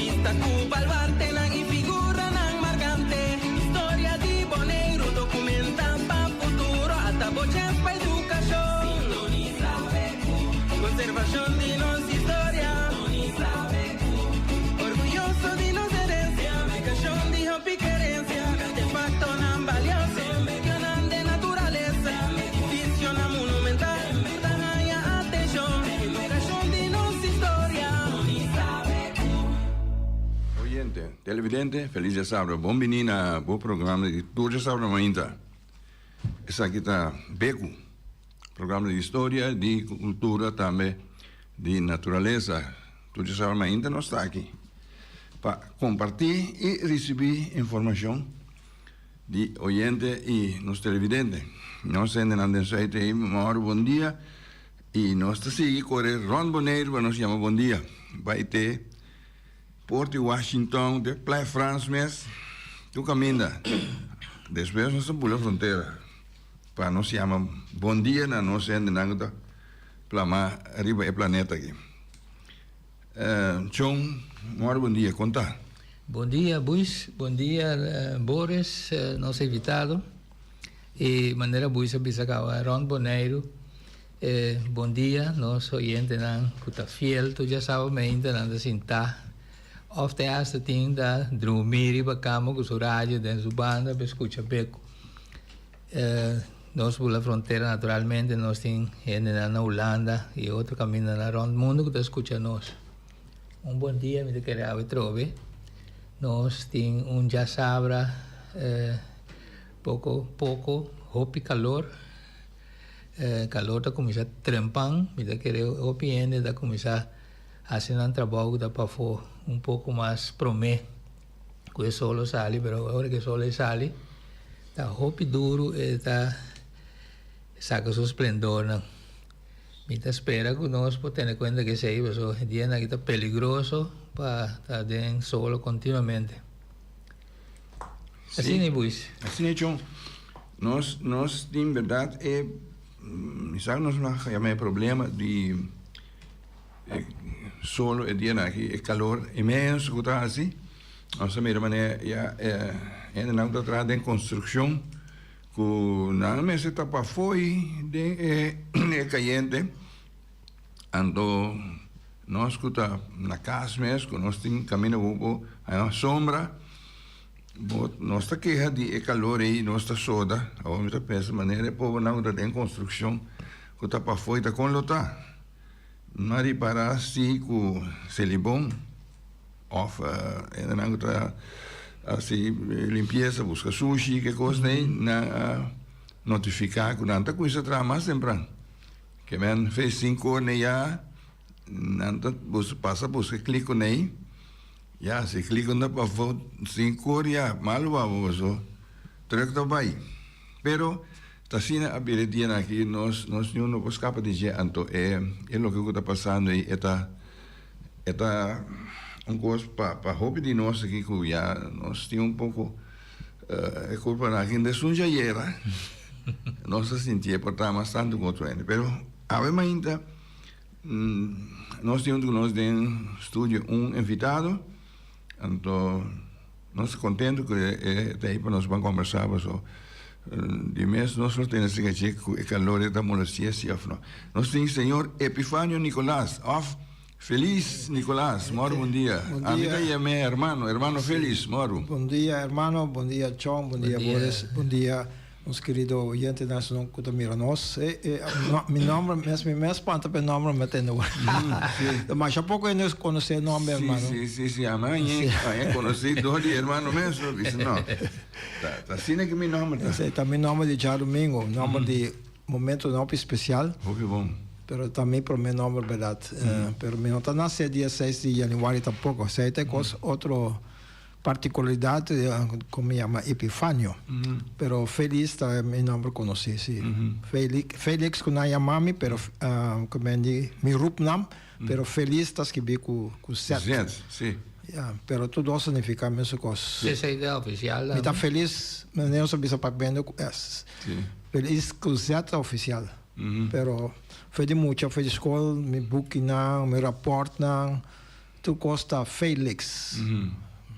Entrevista ku baluartenan i figuranan markante. Historia di Boneiru dokumentá pa futuro. Ata bo chèns pa edukashon. Sintonisá BQ. Konservashon di nos historia. Sintonisá BQ. Orguyoso di nos herensia. Publikashon di hopi kerensia. Artefaktonan balioso. Medionan den naturalesa. Edifisionan monumental. Ta haña atenshon. Edukashon di nos historia. Oyente, televidente, felis djasabra. Bon bini na bo programa di tur djasabra mainta. Esaki ta Beku, programa di historia, di kultura, tambe di naturalesa. Tur djasabra mainta nos ta aki pa kompartí i risibí informashon di oyente i nos televidente. Nos hendenan den Zuid ei mòru bon dia i nos ta sigui kore rònt Boneiru pa nos yama bon dia. Bai te Port di Washington, te Playa Frans mes, tur kaminda. Despues nos ta bula frontera pa nos yama bon dia na nos hendenan ku ta plamá riba e planeta aki. Chon, mòru bon dia, kon ta? Bon dia Buis, bon dia Boris, nos invitado. Y manera Buis a bisa caba rond Boneiru, bon dia nos oyentenan cu ta fiel tur djasaba meinta nan ta sinta of te hasta tin ta drumi riba cama cu su radio den su banda pa scucha becu. Nos bula frontera naturalmente nos tin hendenan na Hulanda y otro camindanan rond mundo cu ta scucha nos. Un bon dia mi ta kere awe trobe. Nos tin un djasabra poko poko hopi kalor. Kalor ta kuminsá trempan. Mi ta kere hopi hende ta kuminsá hasi nan trabou ku ta pafó un poko mas promé ku e sol lo sali. Pero ora ku e sol e sali ta hopi duru e ta saka su splendornan. Mi ta spera ku nos por tene kuenta ku esei pasobra e dianan aki ta peligroso pa ta den solo kontinuamente. Asina e buis. Asina e chon. Nos nos tin bèrdat e mi sa ku nos no a yama e problema di e solo e dianan aki e kalor inmenso ku ta hasi. Nos a mira manera ya e hendenan ku ta traha den konstrukshon. Ku nan mester ta pafoi den e kayente, anto nos ku ta na kas mes ku nos tin kaminda ku bo haña sombra, bo nos ta keha di e kalor ei, nos ta soda. Awor mi ta pensa manera e pobernan ku ta den konstrukshon ku ta pafoi ta kon lo ta. Mi a ripará si ku Selibon. Of hendenan ku ta hasi limpiesa, buska sushi, ke kos nei, nan a notifiká ku nan ta kuminsá traha mas tempran. Ke men fe sinku or nei ya nan ta pasa buska kliko nei, ya si kliko no ta pafó sinku or ya malu babo paso trùk ta bai. Pero ta asina a bira e dianan aki nos nos niun no por skapa di dje anto e e loke ku ta pasando ei e ta e ta un kos pa pa hopi di nos aki ku ya nos tin un poko e kulpanan aki den sun djayera nos ta sintié por ta mas tantu ku otro hende pero awe mainta nos tin huntu ku nos den studio un invitado anto. Nos ta contento cu e ta ahi pa nos ban combersa paso di mes nos lo tene esaki achi cu e calor e ta molestia si of no. Nos tin señor Epifanio Nicolas of Feliz Nicolas. Moro bon dia. Ami ta yam'e hermano, hermano Feliz. Moro. Bon dia hermano, bon dia Chon, bon dia Boris, bon dia Nos kerido oyentenan esun ku ta mira nos. Mi nomber mes, mi mes spanta pa e nomber mi a tende wak. Masha poko hende konosé e nomber, hermano. Si, si, si. Ami a konosé dor di hermano mes. Bisa no. Ta asina ku mi nomber ta. Esei ta mi nomber di djadumingu, nomber di momentonan hopi spesial. Hopi bon. Pero ta mi promé nomber bèrdat. Pero mi no ta nasé dia seis di yanüari tampoko. Esei ta e kos otro. Particularidad cu mi yama Epifanio, pero Felix ta mi nomber conoci, si. Felix, Felix cu nan yama mi, pero cu men di mi roepnaam, pero Feliz ta scribi cu cu Z. Z, si. Ya, pero tur dos ta nifica mesun cos. Esey ta oficial tambe. Mi ta feliz, manera nos ta bisa papiando cu S. Si. Feliz cu Z ta oficial. Pero for di mucha, for di school, mi bukinan, mi raportnan. Tur kos ta Felix.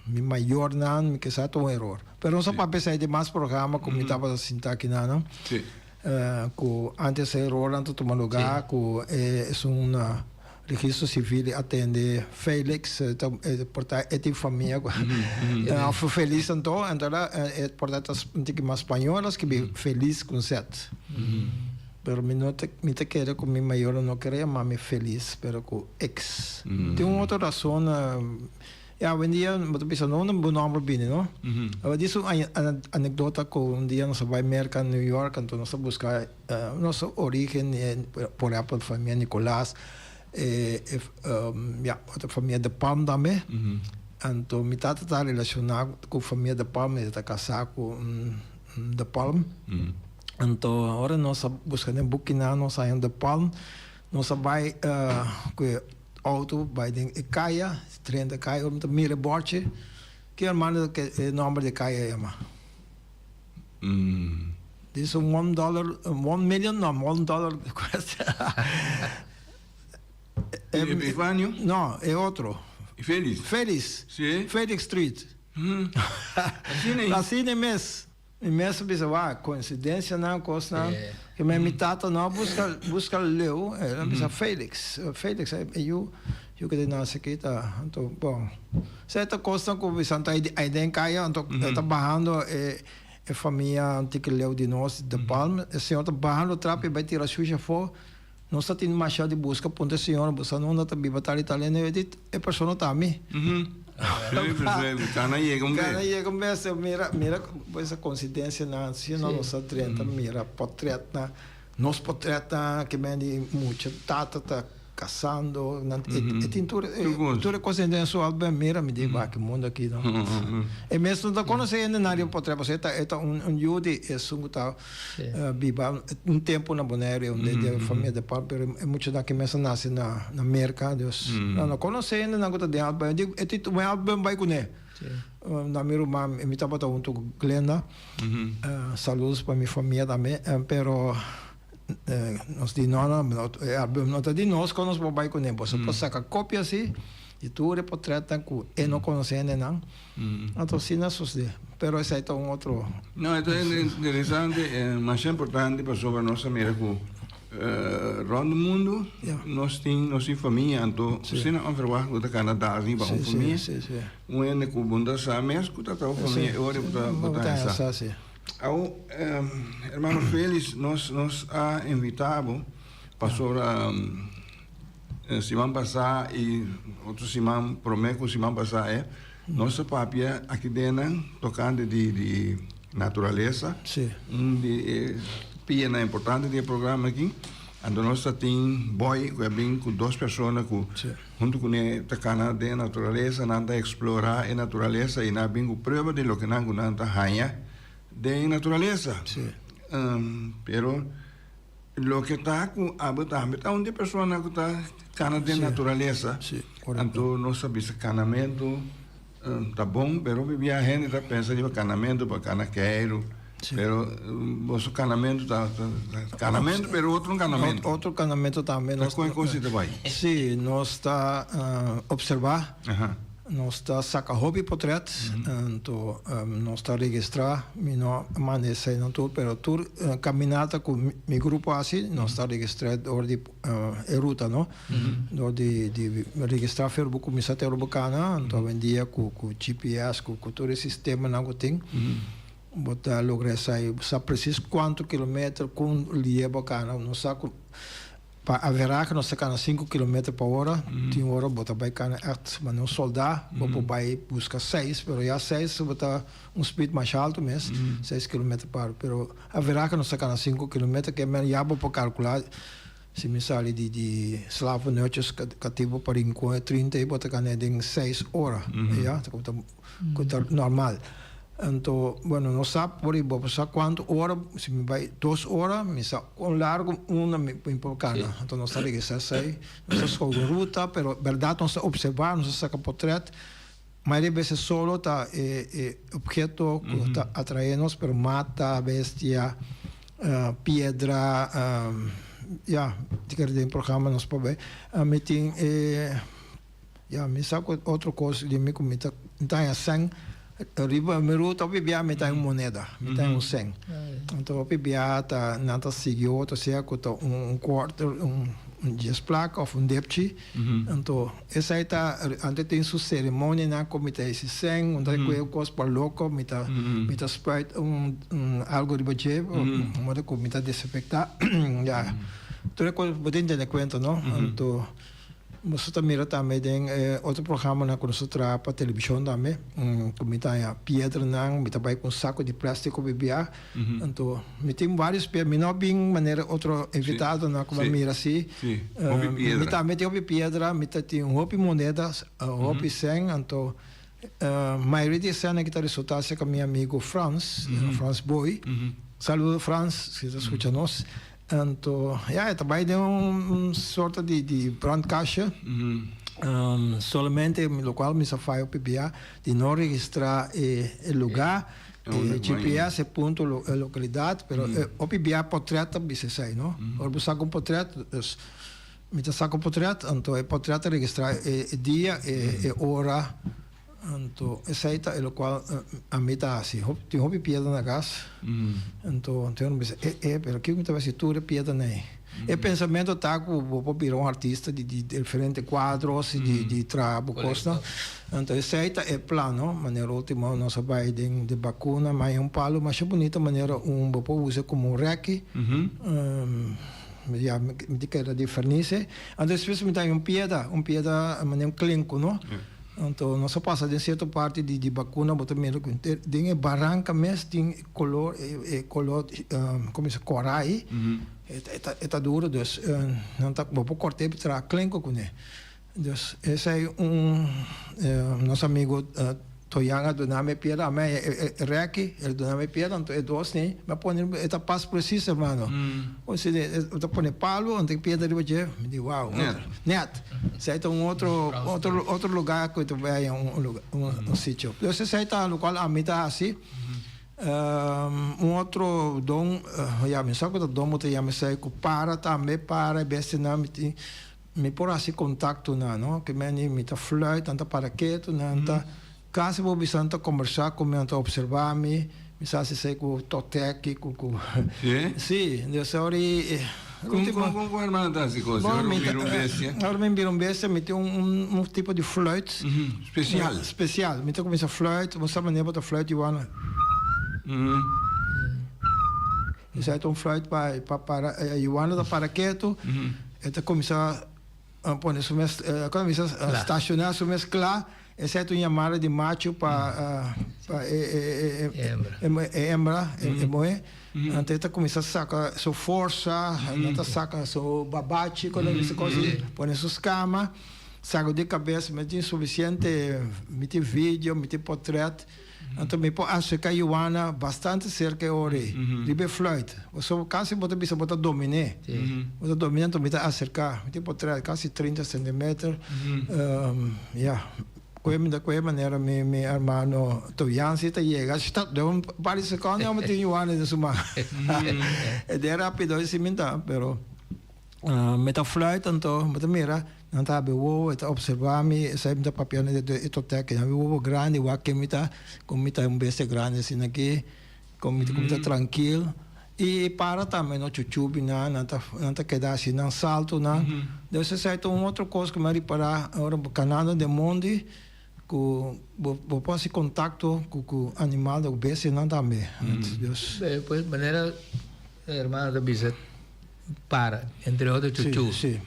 Mi mayornan, mi kisa ta un eror. Pero nos a papia esei den mas programa ku mi tabata sinta akinan, no? Ku antes e erornan ta tuma lugá, ku e esun na registro sivil a tende Felix, ta por ta e tin famia ku òf Feliz anto, anto e por ta ta un tiki mas spañol a skibi Feliz ku un zet. Pero mi no ta, mi ta kere ku mi mayornan no kere yama mi Feliz, pero ku ex. Tin un otro rason, ya awendia bo ta bisa no bo nomber bini no. Awe dis un anekdota ku un dia nos a bai Merka, New York, anto nos a buska nos origen, por ehempel famia Nicolas, ya otro famia De Palm tambe. Anto mi tata ta relashoná ku famia De Palm, e ta kasá ku un De Palm. Anto ora nos a buska den bukinan nos a haña De Palm, nos a bai ku e outo bai den e kaya, drenta e kaya, ora mi ta mira e bòrchi, ke hermano e nòmber di e kaya yama? Dice un one dollar, one million, no, one dollar cuesta. Epifanio? No, e otro. Felix? Felix. Si. Felix Street. Asina ei? Asina mes. Mi mes a bisa, wak, coincidencianan, cosnan. Ke men mi tata no a busca, busca leu, el a bisa Felix, Felix, e yu, yu ke ta nace aki ta, anto, bon. Cierto cosnan cu bisa anto ai den caya, anto e ta bahando e, e famia antik leu di nos, De Palm, e señor ta bahando trapi bai tira shushi afo, nos ta tin masha di busca, puntra e señor, bo sa unda ta biba tal y tal, e di, e persona ta ami. Cana yega un bes. Cana yega un bes, mira, mira esa coincidencianan, si no nos a drenta mira potretnan, nos potretnan ke men di mucha tata ta casando, nan e tin tur tur e cos den su album, mira mi di wak e mundo aki no. E mes no ta conoce hendenan riba potret pasobra e ta e ta un yu di esun cu ta biba un tempo na Bonaire unda e famia de Palm pero e muchanan aki mes a nace na na Merca dus nan no conoce hendenan cu ta den album e di e tin un album bay cune na mi ruman mi tabata hunto cu Glenda saludos pa mi famia tambe pero nos di no no e album no ta di nos con nos por bay cune boso por saca copia si di tur e potretnan cu e no conoce hendenan. Anto asina sosde. Pero esei ta un otro. No, e ta interesante, masha importante pasobra nos a mira ku rònt mundu nos tin nos tin famia, anto asina onverwacht bo ta kana dal riba un famia, un hende ku bo no ta sa mes ku ta ta un famia e ora bo ta haña sa. Awo, hermano Felix, nos nos a invita bo pasobra Siman pasá i otro siman promé ku siman pasá e nos a papia aki den nan tokante di di naturalesa. Un di e pianan importante di e programa aki. Anto nos ta tin Boy ku a bin ku dos persona ku huntu kuné ta kana den naturalesa, nan ta eksplorá e naturalesa i nan a bin ku prueba di loke nan ku nan ta haña den naturalesa. Pero. Loke ta ku abo tambe ta un di e persona ku ta kana den naturalesa. Anto nos ta bisa kanamentu ta bon, pero hopi bia hende ta pensa riba kanamentu pa kana keiru. Pero boso kanamentu ta kanamentu pero otro kanamentu. Otro kanamentu tambe. Ta kon e kos ta bai? Si, nos ta opservá. Nos ta saca hopi potret, anto nos ta registra, mi no a manda eseinan tur, pero tur caminata cu mi grupo haci, nos ta registra door di e ruta, no? Door di di registra fer bo cuminsa te ora bo cana, anto awendia cu cu GPS, cu cu tur e sistemanan cu tin, bo ta logra esai, bo sa precies cuanto kilometer, con lie bo a cana, nos sa cu. Pa averahe nos ta kana sinku kilometer pa ora, tin ora bo ta bai kana ègt manera un soldá, bo por bai buska seis, pero ya seis bo ta un speed masha altu mes, seis kilometer pa ora, pero averahe nos ta kana sinku kilometer, ke men ya bo por kalkulá si mi sali di di Slavenutjes Katibu pa Rincon e trinta ei bo ta kana den seis ora, ya, ku ta normal. Anto, bueno, no sa por i bo por sa kuantu ora, si mi bai dos ora, mi sa kon largu unda mi por kana. Anto nos ta regresa esei, nos ta skohe un ruta, pero bèrdat nos ta opservá, nos ta saka potrèt. Mayoria bes e solo ta e e opheto ku ta atraé nos, pero mata, bestia, piedra, ya, di kere den programa nos por bai. Mi tin e. Ya, mi sa ku otro kos di mi ku mi ta mi ta haña sèn riba mi ruta hopi bia mi ta haña un moneda, mi ta haña un sèn. Anto hopi bia ta nan ta sigui otro sea ku ta un kuarter, un dies plaka òf un depchi. Anto esei ta antes tin su seremonianan ku mi ta hasi sèn, un ta kue un kos pa loko, mi ta mi ta spuit un algu riba dje, modo ku mi ta desinfektá. Ya, tur e kos bo tin tene kuenta no. Anto Boso ta mira tambe den e otro programanan ku nos ta traha pa televishon tambe, ku mi ta haña piedranan, mi ta bai ku un sako di plástiko bibia. Anto mi tin vários piedra, mi no a bin manera otro invitadonan ku bo a mira si. Mi tambe tin hopi piedra, mi ta tin hopi moneda, hopi sèn, anto mayoria di e sènnan ki ta resultá serka mi amigu Frans, Frans Boy. Saludo Frans, si ta skucha nos. Anto, ya, e ta bai den un sorto di di brandkastje. Solamente lokual mi sa faya hopi bia di no registrá e e lugá, e GPS, e punto, e lokalidat, pero hopi bia potrèt ta bisa esei, no? Ora bo saka un potrèt, dus mi ta saka un potrèt, anto e potrèt ta registrá e dia, e ora. Anto esei ta e lokual ami ta hasi. Tin hopi piedra na kas. Anto anto mi bisa, e e, pero kiko mi ta hasi tur e piedranan ei? E pensamentu ta ku bo por bira un artista di di diferente kuadros i di di traha bo kosnan. Anto esei ta e plan, no? Manera ultimo nos a bai den den bakuna, mi haña un palu masha bunita manera un bo por usa komo un rèki. Ya mi ta keda di fernise. Anto despues mi ta haña un piedra, un piedra manera un klenku, no? Anto nos a pasa den cierto parti di di Bacuna bo ta mira cu den e baranca mes tin e color e color como bisa corai e ta duro dus nan ta bo por corta e traha klenco cune dus esey un nos amigo Toyan a duna mi e piedra ami e reki el duna mi e piedra anto e dos ni mi a pone e ta pas precies hermano bo ta pone palo anto e piedra riba dje mi di wow net. Esei ta un otro otro otro lugar ku ta bai un lugar un sitio. Dus esei ta lokual ami ta hasi. Un otro don, ya mi sa ku ta don bo ta yama esei ku para tambe para e bestianan mi tin mi por hasi kontakto nan no ke meni mi ta fluit nan ta para ketu nan ta kasi bo bisa nan ta kombersá ku mi nan ta opservá mi. Mi sa si esei ku toteki ku ku si dus ora i Kon kon kon kon hermano ta hasi kos? Ora bo bira un bestia? Ora mi bira un bestia mi tin un un tipo di fluit. Spesial? Spesial. Mi ta kuminsá fluit, bo sa manera bo ta fluit yuana. Esei ta un fluit pa pa para yuana ta para ketu e ta kuminsá pone su mes kon mi bisa stashoná su mes kla. Esei ta un yamada di machu pa pa e e e e hembra, e muhé. Anto e ta kuminsá saka su forsa, nan ta saka su babachi, ku nan bisa kos i pone su skama, sakudí kabes. Mi tin sufisiente, mi tin video, mi tin potrèt. Anto mi por aserká Yuana bastante serka e ora ei, riba e fluit. Pasobra kasi bo ta bisa bo ta dominé. Bo ta dominé, anto mi ta aserká. Mi tin potrèt kasi trinta sentimeter. Ya, ku e ku e manera mi mi hermano Toyansi ta yega, stap, den un par di sekondo ya mi tin Yuana den su man. E den rapido esei mi ta, pero mi ta fluit anto bo ta mira. Nan ta habri wowo, e ta observá mi, esei mi ta papia na e totèk, e habri wowo grandi, wak ken mi ta, kon mi ta un bestia grandi asina aki, kon mi ta trankil. I e para tambe no chuchubi nan, nan ta nan ta keda hasi nan saltonan. Dus esei ta un otro kos ku mi a ripará ora bo kanando den mondi, ku bo bo por hasi kontakto ku ku animal, ku bestianan tambe. Dus. Pues manera hermano ta bisa. Para, entre otro chuchu. Sí, sí.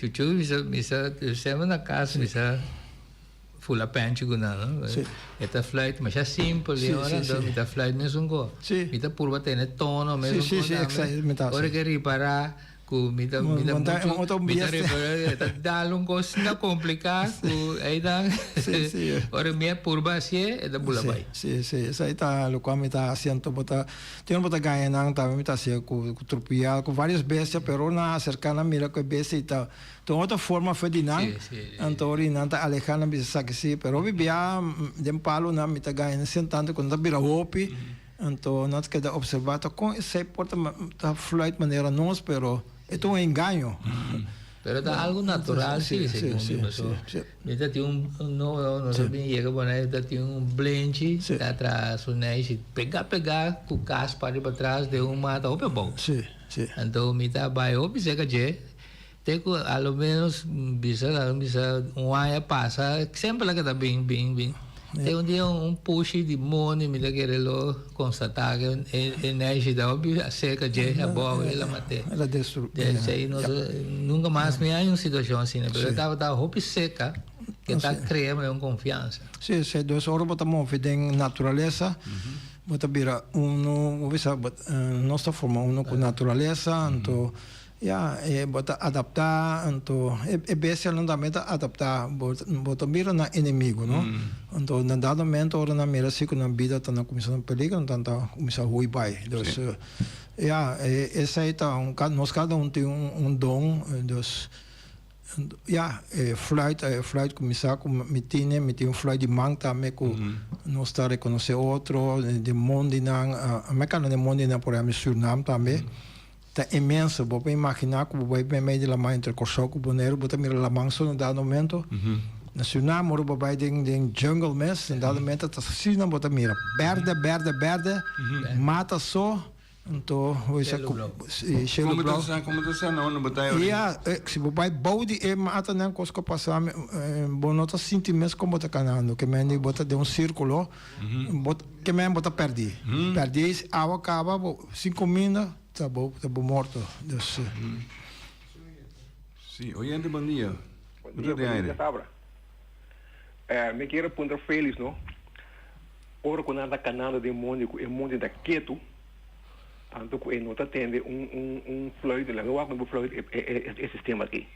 Chuchu mi sa, mi sa, semper na cas mi sa fula penchi cu nan, no? Sí. E ta fluit masha simpel Sí, di ora, sí, anto sí. mi ta fluit mesun co. Sí. Mi ta purba tene tono mesun Sí, sí, co sí, tambe. exacto, mi ta Ora haci. ke ripara cu mi ta, mi ta Monta- mucho, monta un mi ta bieste. ripara, e ta dal un cos na complica cu einan. Sí, sí. Ora mi a purba hacié, e ta bula Sí, bay. sí, sí. Esai ta locual mi ta haci, anto bo ta Tin bo ta gaña nan tambe mi ta hacia cu trupial cu varios bestia pero ora nan a acerca nan mira cu e bestia y ta ta un otro forma fe di nan anto ora y nan ta aleja nan bisa esaki si pero hopi bia den palo nan mi ta gaña nan sentando cu nan ta bira hopi anto nan ta keda observa ta con esey por ta fluit manera nos pero e ta un engaño. Pero ta algo natural si, segun mi paso. Mi ta tin un no no nos a bin yega Bonaire ta tin un blenchi ta traha su neishi pega pega ku kas pariba tras den un mata hopi abou. Anto mi ta bai hopi serka dje te ku a lo menos bisa laga bisa un aña pasa semper la keda bin bin bin te un dia un pushi di mondi mi ta kere lo constata ku e neishi ta hopi aserka dje abou el a mat'é. Esei nos nunka mas mi haña un situacion asina pero e tabata hopi seka ke ta krea un konfiansa. Si esei dus ora bo ta move den naturalesa bo ta bira uno bo bisa nos ta forma uno ku naturalesa anto ya bo ta adapta anto e bestianan tambe ta adapta bo ta bira nan enemigo no anto na dado momento ora nan mira si ku nan bida ta na kuminsa na peligro nan ta kuminsa hui bai dus ya esei ta un nos kada un tin un don dus Ya, e fluit, e fluit kuminsá ku mi tine, mi tin un fluit di man tambe ku nos ta rekonosé otro den mondinan, mi a kana den mondinan por ehèmpel Sürnam tambe, ta inmenso, bo por imaginá ku bo bai meimei di laman entre Kòrsou ku Boneiru, bo ta mira laman so na dado momento, na Sürnam ora bo bai den den jungle mes, na dado momento ta asina bo ta mira, bèrdè bèrdè bèrdè, mata so. Anto bo bisa ku shelu blou. Komo ta sa na unda bo ta e Ya, si bo bai bou di e matanan kos ku a pasa bo no ta sinti mes kon bo ta kanando. Ke men di bo ta den un sirkulo, bo ke men bo ta pèrdí. Pèrdí si awa kaba bo sin kuminda ta bo ta bo morto. Dus. Si, oyente bon dia. Bon dia, bon dia Sabra. Mi kier a puntra Felix no. Ora ku nan ta kanando den mondi ku e mondi ta ketu, tantu ku e no ta tende un un un fluit, laga wak ku bo fluit e e e sistema aki.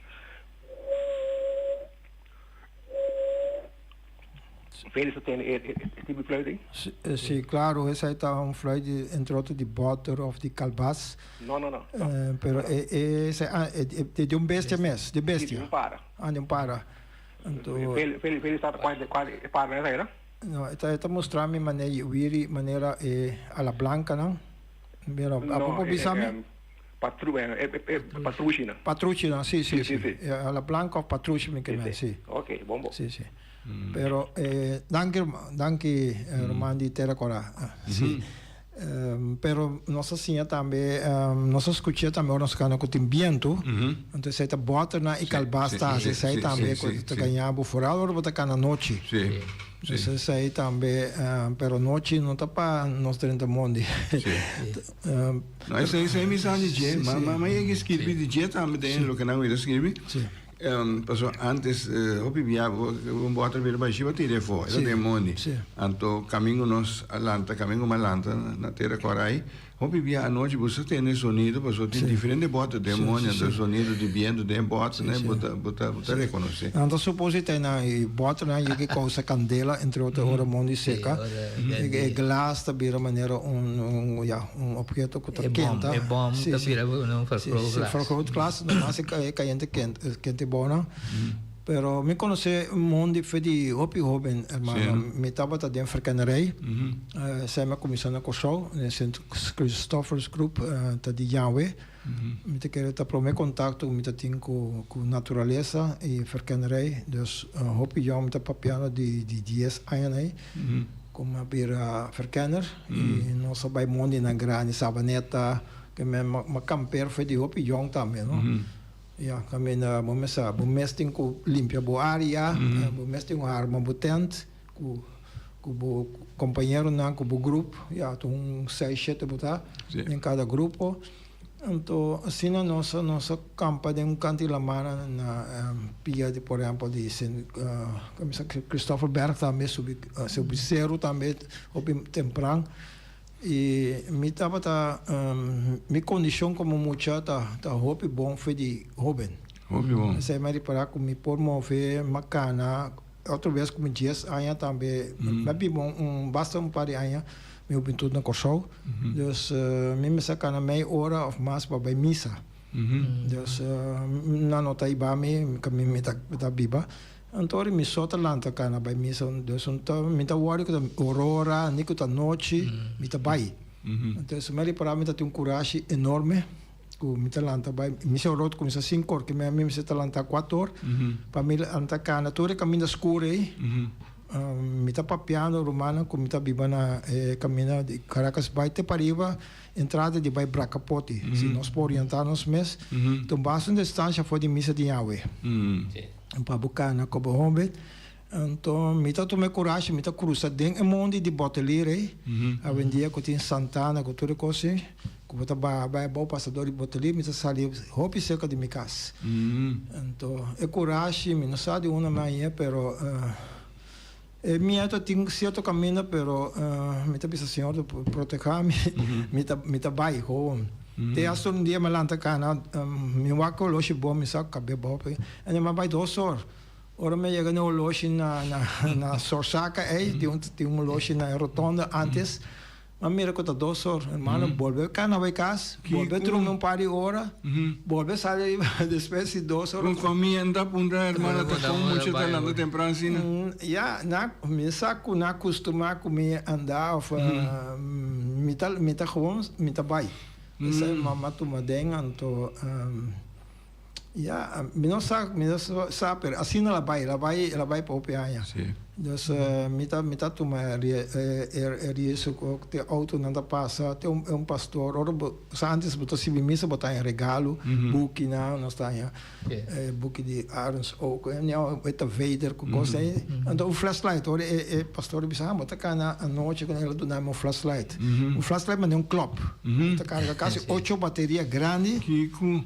Felix ta tende e e tipo di fluit ei? Si, klaro, esei ta un fluit di entre otro di bòter òf di kalbas. No, no, no. Pero e e esei e di un bestia mes, di bestia. Si, di un para. Ah, di un para. Anto. Felix Felix sa kua kua e para esei no? No, e ta e ta mustra mi manera i wiri manera e ala blancanan. Mira, abo por bisa mi? Patru, e e patruchinan. Patruchinan, si, si, si. Ala blanca of patruchi mi ke men, si. Ok, bon bo. Si, si. Pero danki ruman, danki ruman di Tera Kora. Si. Pero nos a siña tambe, nos a skuch'é tambe ora nos kana ku tin bientu, anto esei ta bòternan i kalbas ta hasi esei tambe ku ta gaña bo foral ora bo ta kana nochi. Dus esei tambe, pero nochi no ta pa nos drenta mondi. No, esei esei mi sa di dje, ma ma yega skirbi di dje tambe den loke nan wira skirbi. Pasobra antes hopi bia un bòter bira bai shiba tira afó, e ta den mondi. Anto kamingu nos a lanta, kamingu mi a lanta na Tera Korai, hopi bia anochi bo sa tende sonido pasobra tin diferente bòter den mondi, anto sonido di bientu den bòternan bo ta bo ta bo ta rekonosé. Nan ta suposi ta na e bòternan yega kousa kandela entre otro ora mondi seka, e glas ta bira manera un un ya un obheto ku ta kenta. E bòm ta bira un vergrootglas. Si, vergrootglas, nomas e kayente kente bònan. Pero mi konosé un mondi fe di hopi hóben, hermano. Mi tabata den verkennerij. Esei mi a kuminsá na Kòrsou, den Sint Christophers Groep, ta di Yahweh. Mi ta kere ta promé kontakto ku mi ta tin ku naturalesa i verkennerij. Dus hopi yòn mi ta papiando di dies añanan ei. Ku mi a bira verkenner i nos a bai mondinan grandi, Sabaneta, ke mi a kamper for di hopi yòn tambe, no. Ya, kaminda bo mes sa, bo mes tin ku limpia bo área, bo mes tin ku harma bo tent ku ku bo kompañeronan, ku bo grup, ya, ta un seis, shete bo ta den kada grupo. Anto asina nos a nos a kampa den un kanti lamana na pia di por ehempel di Sint Christoffelberg tambe subi subi seru tambe hopi tempran i mi tabata mi kondishon komo mucha ta ta hopi bon for di hoben. Hopi bon. Esei mi a ripara ku mi por move mi a kana otro bes ku mi dies aña tambe mi a biba un basta un par di aña. Mi hubentud na Kòrsou. Dus mi mester kana mei ora òf mas pa bai misa. Dus nan no ta hiba mi, mi ta biba. Anto ora mi so ta lanta kana bai misa. Dus mi ta wòri ku ta aurora ni ku ta nochi, mi ta bai. Entonces mi a ripará mi ta tin un kurashi enorme. Ku mi ta lanta bai mi se rot kuminsá sinku or ke mi mi mester ta lanta kuater or pa mi lanta kana tur e kaminda skur ei mi ta papiando rumannan ku mi ta biba na e kaminda di Caracas bai te pariba entrada di bai Bracapoti si nos por orientá nos mes ta un basta un distansha for di misa di Yahweh pa bo kana koba homber. Anto mi ta tuma e kurashi, mi ta krusa den e mondi di botelier ei. Awendia ku tin santana ku tur e kos ei, ku bo ta baha bai abou pasa dor di botelier, mi ta sali hopi serka di mi kas. Anto e kurashi, mi no sa di unda mi a hañ'é, pero e miedo tin sierto kaminda, pero mi ta bisa Señor ta protehá mi, mi ta mi ta bai gewoon. Te hasta un dia mi a lanta kana, mi wak oloshi bon, mi sa ku kab'é bou, mi a bai dos or. Ora mi a yega na e oloshi na na Sorsaka ei, tin un tin un oloshi na e rotonda antes, mi a mira ku ta dos or. Hermano, bolbe kana bai kas, bolbe drumi un par di ora, bolbe sali ariba despues di dos or. Un famia no ta puntra hermano ta kon mucha ta lanta tempran asina? Ya, na mi sa ku nan a kustumá ku mi anda òf mi ta mi ta gewoon mi ta bai. Esei mama tuma den anto. Ya, mi no sa, mi no sa, pero asina el a bai, el a bai, el a bai pa hopi aña. Sí. Dus mi ta, mi ta tuma e e riesgo ku te outonan ta pasa, te un un pastor, ora bo, sa antes bo ta sibi misa bo ta haña regalo, bukinan, nos ta haña buki di Arends ook, e ta Vader ku kos ei. Anto un flashlight, ora e e pastor a bisa, bo ta kana anochi ku el a duna mi un flashlight. Un flashlight manera un klòp, ta karga kasi ocho bateria grandi. Kiko?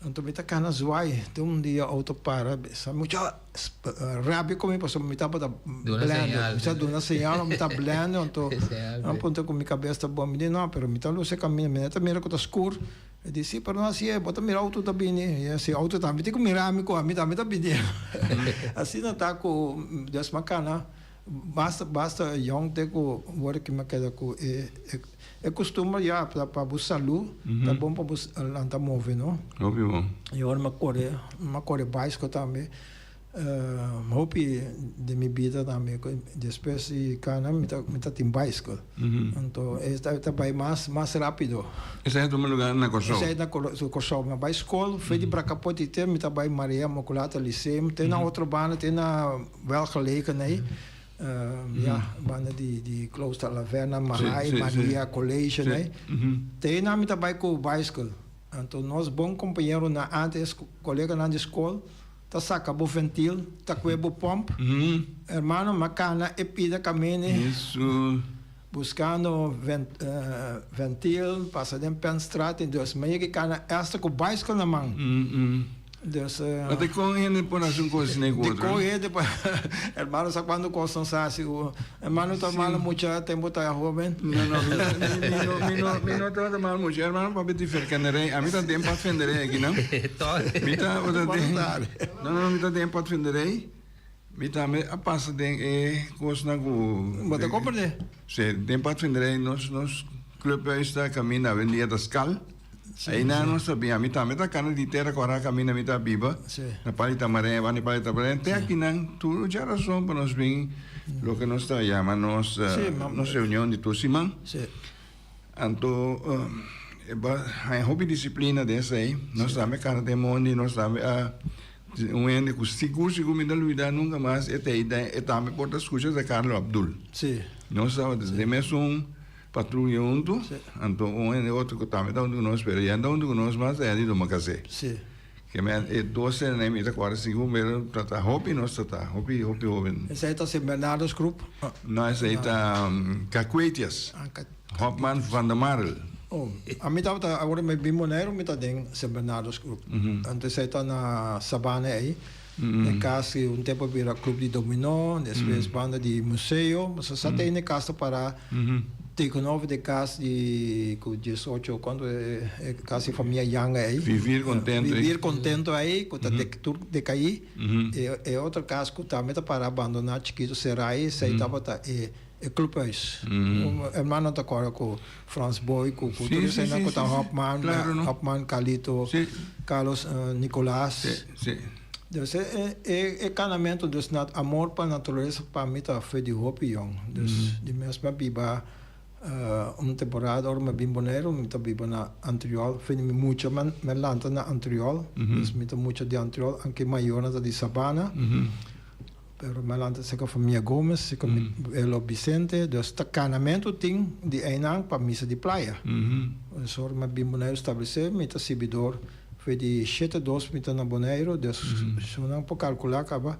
Anto mi ta kana zwaai te un dia auto para sa mucha rabia ku mi pasobra mi tabata blende mi sa duna señal mi ta blende anto nan puntra ku mi kabes ta bon mi di no pero mi ta lusa e kaminda mi no ta mira ku ta skur e di si pero no asi e bo ta mira auto ta bini i si auto tambe tin ku mira mi ku ami tambe ta bini asina ta ku des mi a kana Basta basta yong te ku wor ki mi a keda ku e e kustumber ya ta pa bo salu ta bon pa bo lanta move no. Hopi bon. I ora mi a kore mi a kore baisko tambe hopi den mi bida tambe despues di kana mi ta mi ta tin baiskel anto e ta bai mas mas rapido. Esei a tuma lugar na Kòrsou? Esei na Kòrsou. Mi a bai skol for di Brakapoti te mi ta bai Maria Immaculata Lyceum te na otro banda te na. Welgelegen ei, ya, banda di di Klooster Laverna, Marai, Maria College ei. Te einan mi ta bai ku baiskel. Anto nos bon kompañeronan antes, koleganan di skol, ta saka bo ventil, ta kue bo pòmp. Hermano, mi a kana e pida kaminda buskando ventil, pasa den Penstraat, dus mi a yega kana esta ku baiskel na man. Dus. Ma di kon hende por hasi un kos asina ku otro? Di kon hende por, hermano sa kuantu kos nos a hasi ku, hermano ta malo mucha tempu ta hoben. No no mi no mi no tabata malo mucha, hermano papia di verkenderij, ami ta den padvinderij aki no, mi ta den, no no mi ta den padvinderij, mi tambe a pasa den e kosnan ku. Bo ta komprende? Si, den padvinderij nos nos clubhuis ta kaminda awendia ta skal. Einan nos ta bin. Ami tambe ta kana di tera kora kaminda mi ta biba. Na parti Tamarén, banda di parti Tamarén. Te akinan tur dja rason pa nos bin loke nos ta yama nos nos reunion di tur siman. Anto e ba haña hopi disiplina den esei. Nos tambe kana den mondi, nos tambe a un hende ku sigur sigur mi ta lubida nunka mas e ta ei den e tambe por ta skucha ta Carlo Abdul. Nos tabata den mesun. Patruya huntu, anto un hende otro ku tambe ta huntu ku nos, pero ya no ta huntu ku nos mas, ta hende di Domacassé. Ke men e dos hendenan mi ta kòrda sigur, pero ta ta hopi nos ta ta, hopi hopi hoben. Esei ta Sint Bernardus groep? No, esei ta Kakuetias, Hopman van der Marel. Oh, ami tabata, awor mi bin Boneiru mi ta den Sint Bernardus groep. Anto esei ta na Sabana ei, den kas ki un tempu a bira club di dominó, despues banda di museo, pasobra sa ta hende kas ta para tegenover di kas di ku diesocho kuantu e kas di famia Yanga ei. Vivir contento ei. Vivir contento ei ku ta tur dekaí. E otro kas ku tambe ta para abandoná chikitu será ei, esei tabata e e clubhuis. Un hermano ta kòrda ku Frans Boy ku ku tur eseinan ku ta Hopman, Hopman, Carlito, Carlos Nicolas. Dus e e kanamentu dus na amor pa naturalesa pa mi ta fe di hopi yòn. Dus di mes mi a biba. Un temporada ora mi a bin Boneiru mi ta biba na Antriol. Fin di mi mucha mi a lanta na Antriol. Dus mi ta mucha di Antriol anke mayornan ta di Sabana. Pero mi a lanta serka famia Gomez, serka mi welo Vicente. Dus ta kanamentu tin di einan pa misa di playa. Dus ora mi a bin Boneiru stablesé mi ta sirbidor. Fe di shete dos mi ta na Boneiru, dus su nan por kalkulá kaba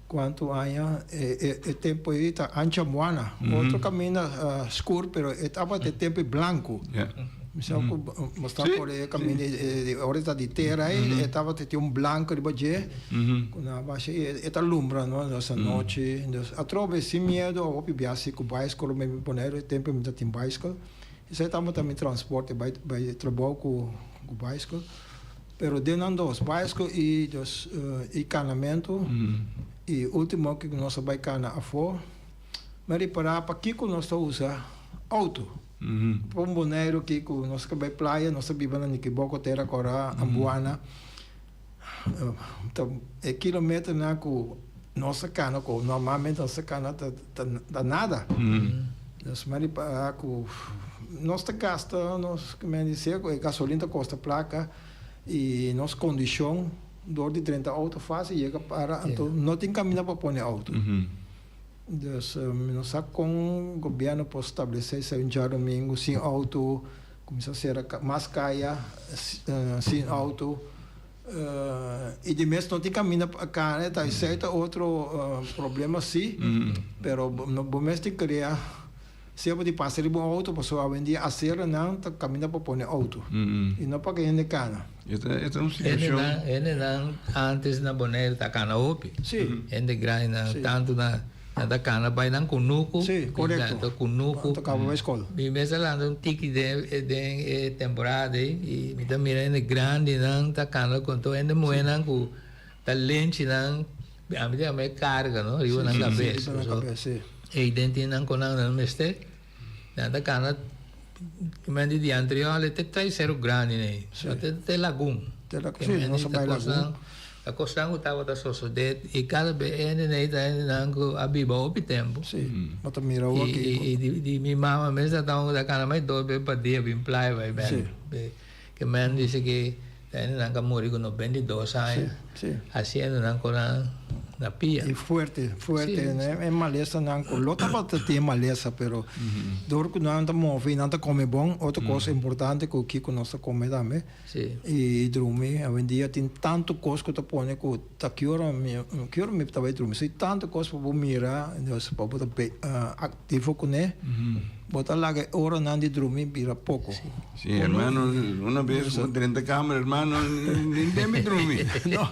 kuantu aña. E tempu ei ta Ancha Muana, otro kaminda skur pero e tabata e tempu ei blanku. Mi sa ku bo sta kore e kaminda ei, ora e ta di tera ei, e tabata tin un blanku riba dje ku nan a basha i e ta lumbra no, dus anochi. Dus atrobe sin miedu hopi biaha si ku baiskel mi Boneiru e tempu mi ta tin baiskel. Esei tabata mi transporte bai bai trabou ku ku baiskel. Pero den nan dos, baiskel i dus i kanamentu. I ultimo ku nos a bai kana afó, mi a ripará pakiko nos ta usa outo. Pa un Boneiru aki ku nos ka bai playa, nos ta biba na Nikiboko, Tera Kòrá, Ambuana. Ta e kilometernan ku nos ta kana ku normalmente nos ta kana ta ta nada. Nos mari para ku nos ta gasta nos men di ser ku e gasolin ta kosta plaka i nos kondishon dor di drenta outo fásil yega para anto no tin kaminda pa pone outo. Dus mi no sa kon gobièrnu por stablesé esei un djadumingu sin outo. Kuminsá sera mas kaya sin outo i di mes no tin kaminda pa kara ta esei ta otro problema si pero bo mes tin krea sea bo tin pasa riba un outo pasobra awendia aseranan ta kaminda pa pone outo i no pa ke hende kana. E ta un situashon. Hendenan antes na Bonaire ta kana hopi. Hende grandinan tantu na. Nan ta kana bai nan kunuku. Sí, korekto. Nan ta kunuku. Nan ta kaba bai skol. Mi mes a lanta un tiki den den e temporada ei i mi ta mira hende grandinan ta kana kon tur hende muhénan ku ta lenchi nan, ami ta yama e karga no, riba nan kabes. Sí, riba nan kabes, sí. Ei den tin nan kon nan nan mester. Nan ta kana kimente di Antriol te trae Seru Grandi nei. Sí. Te Lagun. Te Lagun, sí, nos a bai Lagun. Ta kosnan ku tabata sosodé i kada be hende nei ta hendenan ku a biba hopi tempu. Sí, bo ta mira awor ki. I di mi mama mes ta ta un ku ta kana mai dos be pa dia bin playa bai bèk. Sí. Ke men bisa ki ta hendenan ku a muri ku 92 aña. Sí, sí. Hasiendo nan konan na pia. I fuerte, fuerte. Sí. E malesanan ku lo tabata tin malesa pero dor ku nan ta move i nan ta kome bon, otro kos importante ku kiko nos ta kome tambe. Sí. I drumi, awendia tin tantu kos ku ta pone ku ta ki ora mi, ki ora mi ta bai drumi? Si tantu kos pa bo mira, dus pa bo ta aktivo kuné, bo ta laga e oranan di drumi bira poko. Sí, hermano, una bes bo drenta kamer, hermano, ni den mi drumi. No,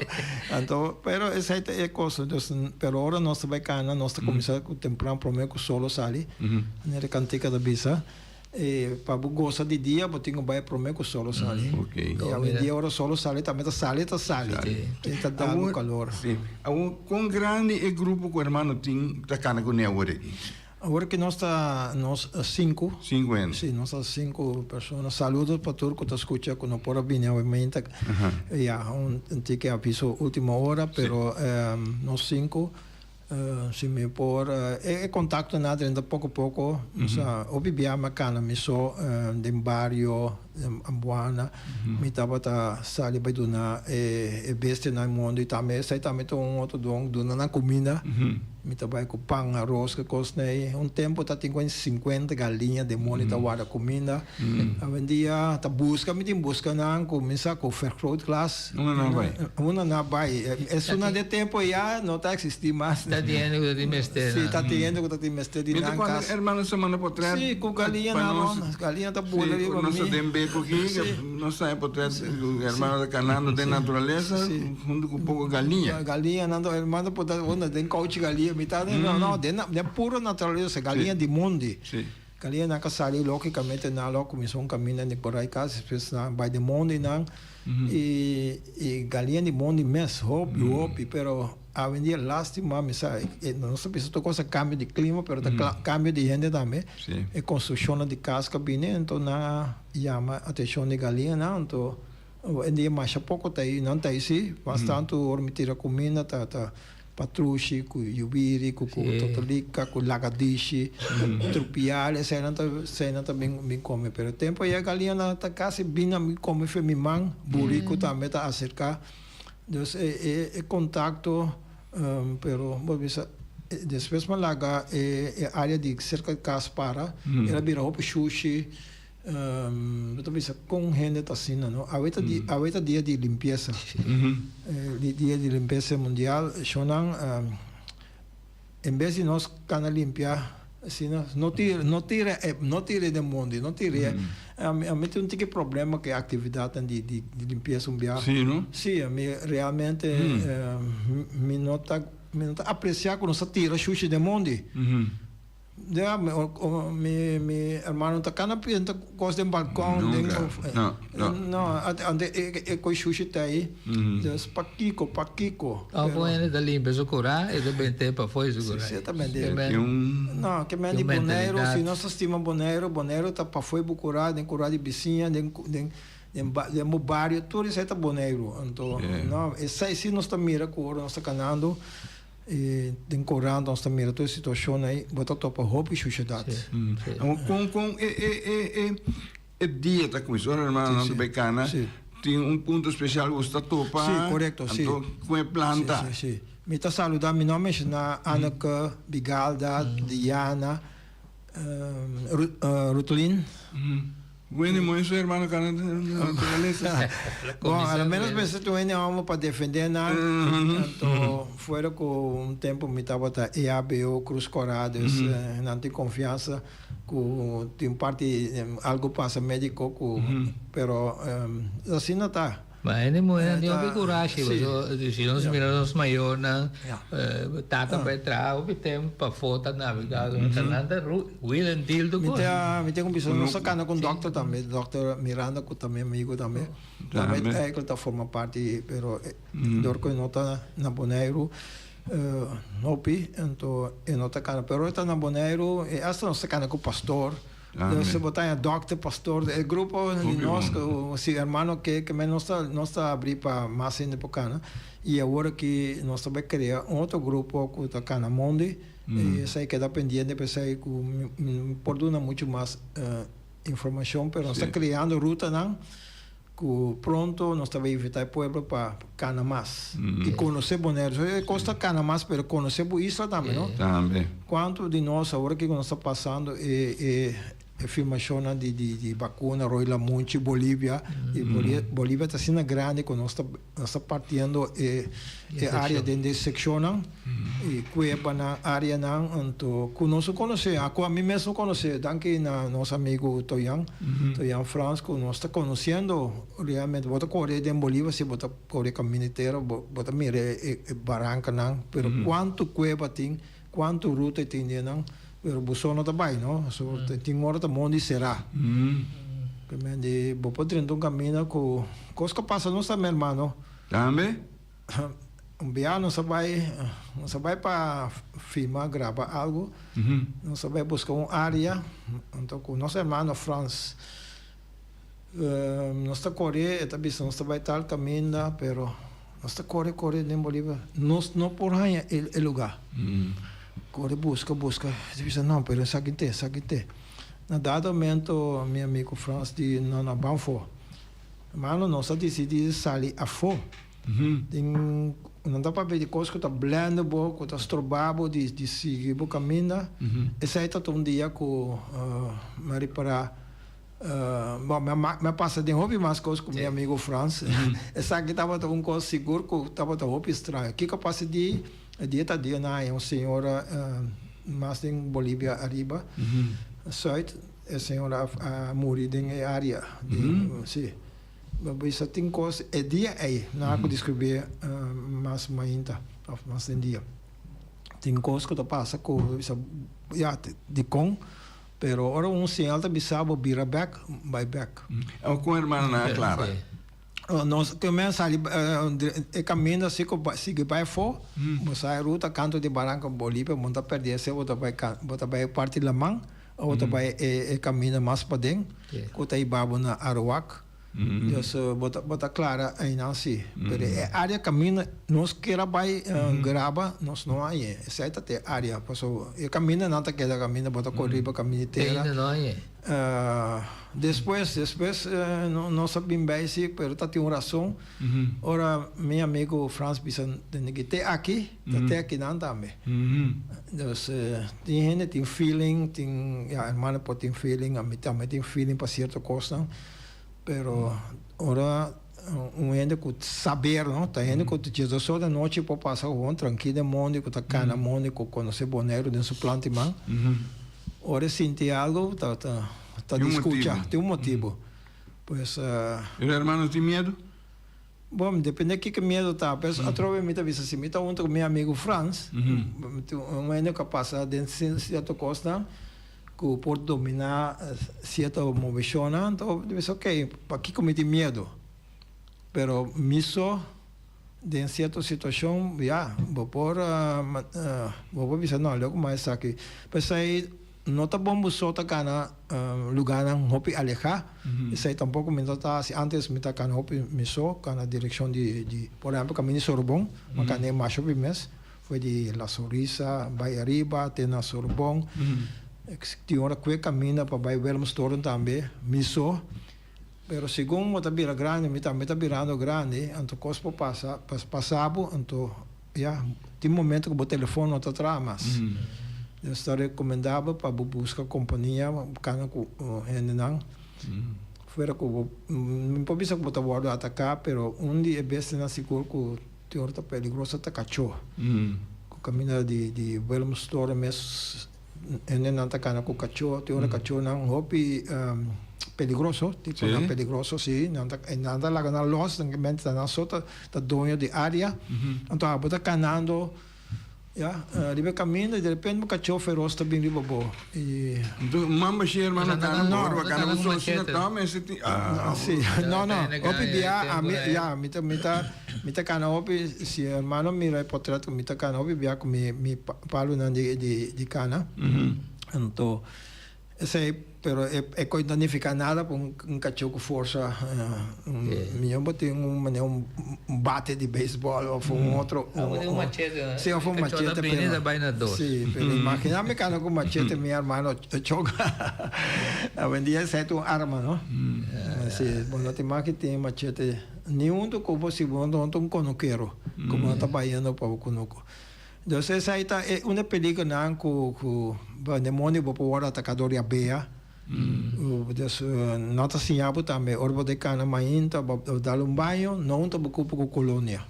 anto, pero esei ta e kos, dus, pero ora nos ta bai kana, nos ta kuminsá ku tempran promé ku solo sali, manera e kantika ta bisa. E pa bo gosa di dia bo tin ku bai prome ku solo sali. Ok. I awendia ora solo sali tambe ta sali ta sali. E ta da bo kalor. Si. Awor kon grandi e grupo ku hermano tin ta kana kuné awor aki? Awor aki nos ta nos sinku. Sinku hende. Si nos ta sinku persona. Saludos pa tur ku ta skucha ku no por a bini awe mainta. Ya un tiki aviso ultimo ora pero nos sinku. Si mi por e contactonan a drenta poco poco, osea hopi bia mi a cana mi so den bario, den Ambuana, mi tabata sali bai duna e bestianan mondo y tambe esai tambe ta un otro don, duna nan cuminda, mi ta bai cu pan, aros, ki cosnan ey. Un tempo ta tin cu cincuenta galiña den mondo y ta warda cuminda, awendia ta busca, mi tin busca nan cu mi sa cu vergrootglas. Unda nan bai? Unda nan bai? Esunnan den tempo ya no ta existi mas. Ta tin hende ku ta tin mester nan. Si, ta tin hende ku ta tin mester di nan kas. Mi ta hermano sa manda potret. Si, ku galiña nan rond. Galiña ta bula riba mi. Si, nos ta den beko aki, nos ta haña potret ku hermano ta kanando den naturalesa huntu ku poko galiña. Galiña nan ta, hermano ta pota unda den kouchi galiña. Mi ta no, no, den puro naturalesa, galiña di mondi. Si. Galiña nan ka sali logicamente nan lo kuminsá un kaminda di por ai kas, despues nan bai den mondi nan. I e galiña di mondi mes hopi hopi pero awendia lastima mi sa nos ta bisa tur cosa cambio di clima pero ta cambio di hende tambe e construccionnan di cas cu a bini enton nan a yama atencion di galiñanan anto awendia masha poco ta ayi nan ta ayi si mas tanto ora mi tira cuminda ta ta. Patrushi, ku Yubiri, ku ku Totolika, ku Lagadishi, Trupial, eseinan ta eseinan ta bin bin kome. Pero tempu ei e galiñanan ta kasi bin na mi kome fe mi man, buriku tambe ta aserká. Dus e e e kontakto, pero bo bisa despues mi a laga e e área di serka kas para, el a bira hopi shushi. Bo ta bisa kon hende ta asina no. Awe ta di awe ta dia di limpiesa. Di dia di limpiesa mundial shownan en bes di nos kana limpia asina no tira no tira e no tira e den mondi no tira e ami ami tin un tiki problema ku e aktividatnan di di limpiesa un bia. Si no? Si ami realmente mi no ta mi no ta apresia ku nos ta tira shushi den mondi. Ja, mi mi hermano ta kana pinta kos den balkon den No, no. No, ante e koi shushi ta ei. Dus pakiko, pakiko. Of un hende ta limpia su kura, e ta bent'é pafó di su kura. Si, si, ta bent'é. No, ke men di Boneiru, si nos ta stima Boneiru, Boneiru ta pafó di bo kura, den kura di bisiña, den den den bo bario, tur esei ta Boneiru. Anto, no, esei si nos ta mira ku ora nos ta kanando. I den korant nos ta mira tur e situashon ei, bo ta topa hopi shushedat. Kon kon e e e e e dia ta kuminsá? Ora hermanonan ta bai kana, tin un punto spesial ku boso ta topa? Si, korekto, si. Anto kon e plan ta? Si, si, si. Mi ta saluda, mi no a menshoná Anneke, Bigalda, Diana, Rutlin. Wendy moe su hermano ka na naturalesa. Bon, a lo menos mester tin un hende homber pa defende nan. Anto fuera cu un tempo mi tabata EHBO, Cruz Cora, dus nan tin confiansa cu tin parti algo pasa medico cu, pero asina ta. Ma hende muhernan tin hopi kurashi, pasobra si nos mira nos mayornan, tata bai traha hopi tempu pafó ta nabegá, nan ta wheel and deal tur kos. Mi tin ku bisa nos a kana ku un dòkter tambe, dòkter Miranda ku ta mi amigu tambe, tambe eikel ta forma parti, pero dor ku e no ta na Boneiru hopi, anto e no ta kana, pero e ta na Boneiru i asta nos ta kana ku pastor. Nos bo ta haña dòkter, pastor, e grupo di nos ku si hermano ke ke men nos ta nos ta abrí pa mas hende por kana i awor aki nos ta bai krea un otro grupo ku ta kana mondi i esei keda pendiente p'esei ku mi por duna muchu mas informashon pero nos ta kreando rutanan ku pronto nos ta bai invitá e pueblo pa kana mas i konosé Boneiru. So e kos ta kana mas pero konosé bo isla tambe no. Tambe. Kuantu di nos awor ki nos ta pasando e e e filmashonnan di di di bakuna Rooi Lamunchi, Bolivia i Bolivia ta asina grandi ku nos ta nos ta partiendo e e área den den sekshonnan i kuebanan, áreanan anto ku nos no konosé, ku ami mes no konosé danki na nos amigu Toyan, Toyan Frans ku nos ta konosiendo realmente. Bo ta kore den Bolivia si bo ta kore kaminda entero bo bo ta mira e e barankanan pero kuantu kueba tin, kuantu ruta tin den nan pero bo so no ta bai no, so tin ora ta mondi será. Bo por drenta un kaminda ku kos ku pasa nos tambe hermano. Tambe? Un bia nos a bai, nos a bai pa filma, graba algo. Nos a bai buska un area, anto ku nos hermano Frans. Nos ta kore, e ta bisa nos ta bai tal kaminda, pero nos ta kore kore den Bolivia, nos no por haña e lugá. Kore buska buska, e ta bisa no, pero esaki t'e, esaki t'e. Na dado momento mi amigo Frans di no no ban afó. Hermano nos a disidí di sali afó. Tin nan ta papia di kos ku ta blende bo, ku ta stroba bo di di sigui bo kaminda. Esei ta un dia ku mi a ripará bon mi a mi a pasa den hopi mas kos ku mi amigo Frans. Esaki tabata un kos sigur ku tabata hopi straño. Kiko a pasa di e dia ta dia nan haña un señora mas den Bolivia ariba, Zuid, e señora a muri den e área di si. Bo bisa tin kos e dia ei, nan a ku deskribí mas mainta òf mas den dia. Tin kos ku ta pasa ku bo bisa ya dikon, pero ora un señal ta bisa bo bira bèk, bai bèk. Awor kon hermanonan a klara? Nos primer sali e kaminda si ku sigui bai afó, bo sa e ruta kantu di Baranka Bolivia, bo no ta pèrdè esei, bo ta bai bo ta bai parti laman òf bo ta bai e kaminda mas paden ku ta hiba bo na Aruac. Dus bo ta bo ta klara einan si. Pero e área kaminda nos kier a bai graba nos no hañ'é. Esei ta te área pasobra e kamindanan ta keda kaminda bo ta kore riba kaminda di tera. Ainda no hañ'é. Despues despues nos a bin bai si pero ta tin un rason. Ora mi amigo Frans bisa tende ki te aki ta te akinan tambe. Dus tin hende tin feeling tin ya hermano por tin feeling ami tambe tin feeling pa cierto cosnan pero ora un hende cu saber no ta hende cu djes or di anochi por pasa gewoon trankil den mondi cu ta cana mondi cu conoce Boneiru den su planta y man ora e sinti algo ta ta di scucha tin un motibo. Pues. E hermano tin miedu? Bon, depende kiko miedu ta. Pues atrobe mi ta bisa si mi ta hunto ku mi amigu Frans, un hende ku a pasa den sierto kosnan ku por dominá sierto moveshonnan, anto mi ta bisa ok, pakiko mi tin miedu? Pero mi so den sierto situashon, ya, bo por bo por bisa no, loko mas esaki. P'esei No ta bon bo so ta kana lugarnan hopi alehá. Esei tampoco mi no ta hasi. Antes mi ta kana hopi mi so, kana direccion di di por ehempel kaminda di Sorobon, mi a kana e masha hopi mes. Foi di La Sonrisa bai ariba te na Sorobon. Tin ora ku e kaminda pa bai Willemstoren tambe mi so. Pero segun bo ta bira grandi, mi tambe ta birando grandi, anto kos por pasa, pasa bo, anto ya, tin momento ku bo telefon no ta traha mas. Dus ta rekomendabel pa bo buska kompania, kana ku hendenan, fuera ku bo, mi por bisa ku bo ta wòrdu ataká, pero un di e bestianan sigur ku tin ora ta peligroso ta kachó. Ku kaminda di Willemstoren mes. Hendenan ta kana ku kachó, tin ora kachónan hopi peligroso, tiponan peligroso, si, nan ta e nan ta laga nan lòs, nan mente ta nan so ta doño di área. Anto abo ta kanando, ya, riba e kaminda i derepente un kachó feros ta bin riba bo i. Anto mamba shi hermano kana bo ora bo kana bo so asina ta mester tin, ah. Si, no, no, hopi bia ami, ya, mi ta mi ta mi ta kana hopi, si hermano mira e potret ku mi ta kana hopi bia ku mi mi. Palunan di cana. Anto esey, pero e coy no nifica nada pa un cacho cu forsa. Mijo bo tin un manera un bate di baseball of un otro. Un machete. Si, of un machete. Pero, si, pero imagina mi cana cu machete mi hermano choca. Awendia esey ta un arma, no? Si, bo no ta imagina tin machete. Ni hunto cu bo si bo no ta un conukero cu bo no ta bayendo pa bo cunuco. Dus esei ta e un e peligernan ku ku demonio bo por wòrdu ataká dor di a bea. Dus nan ta siña bo tambe ora bo ta kana mainta bo dal un baño no hunta bo kupo ku kolonia.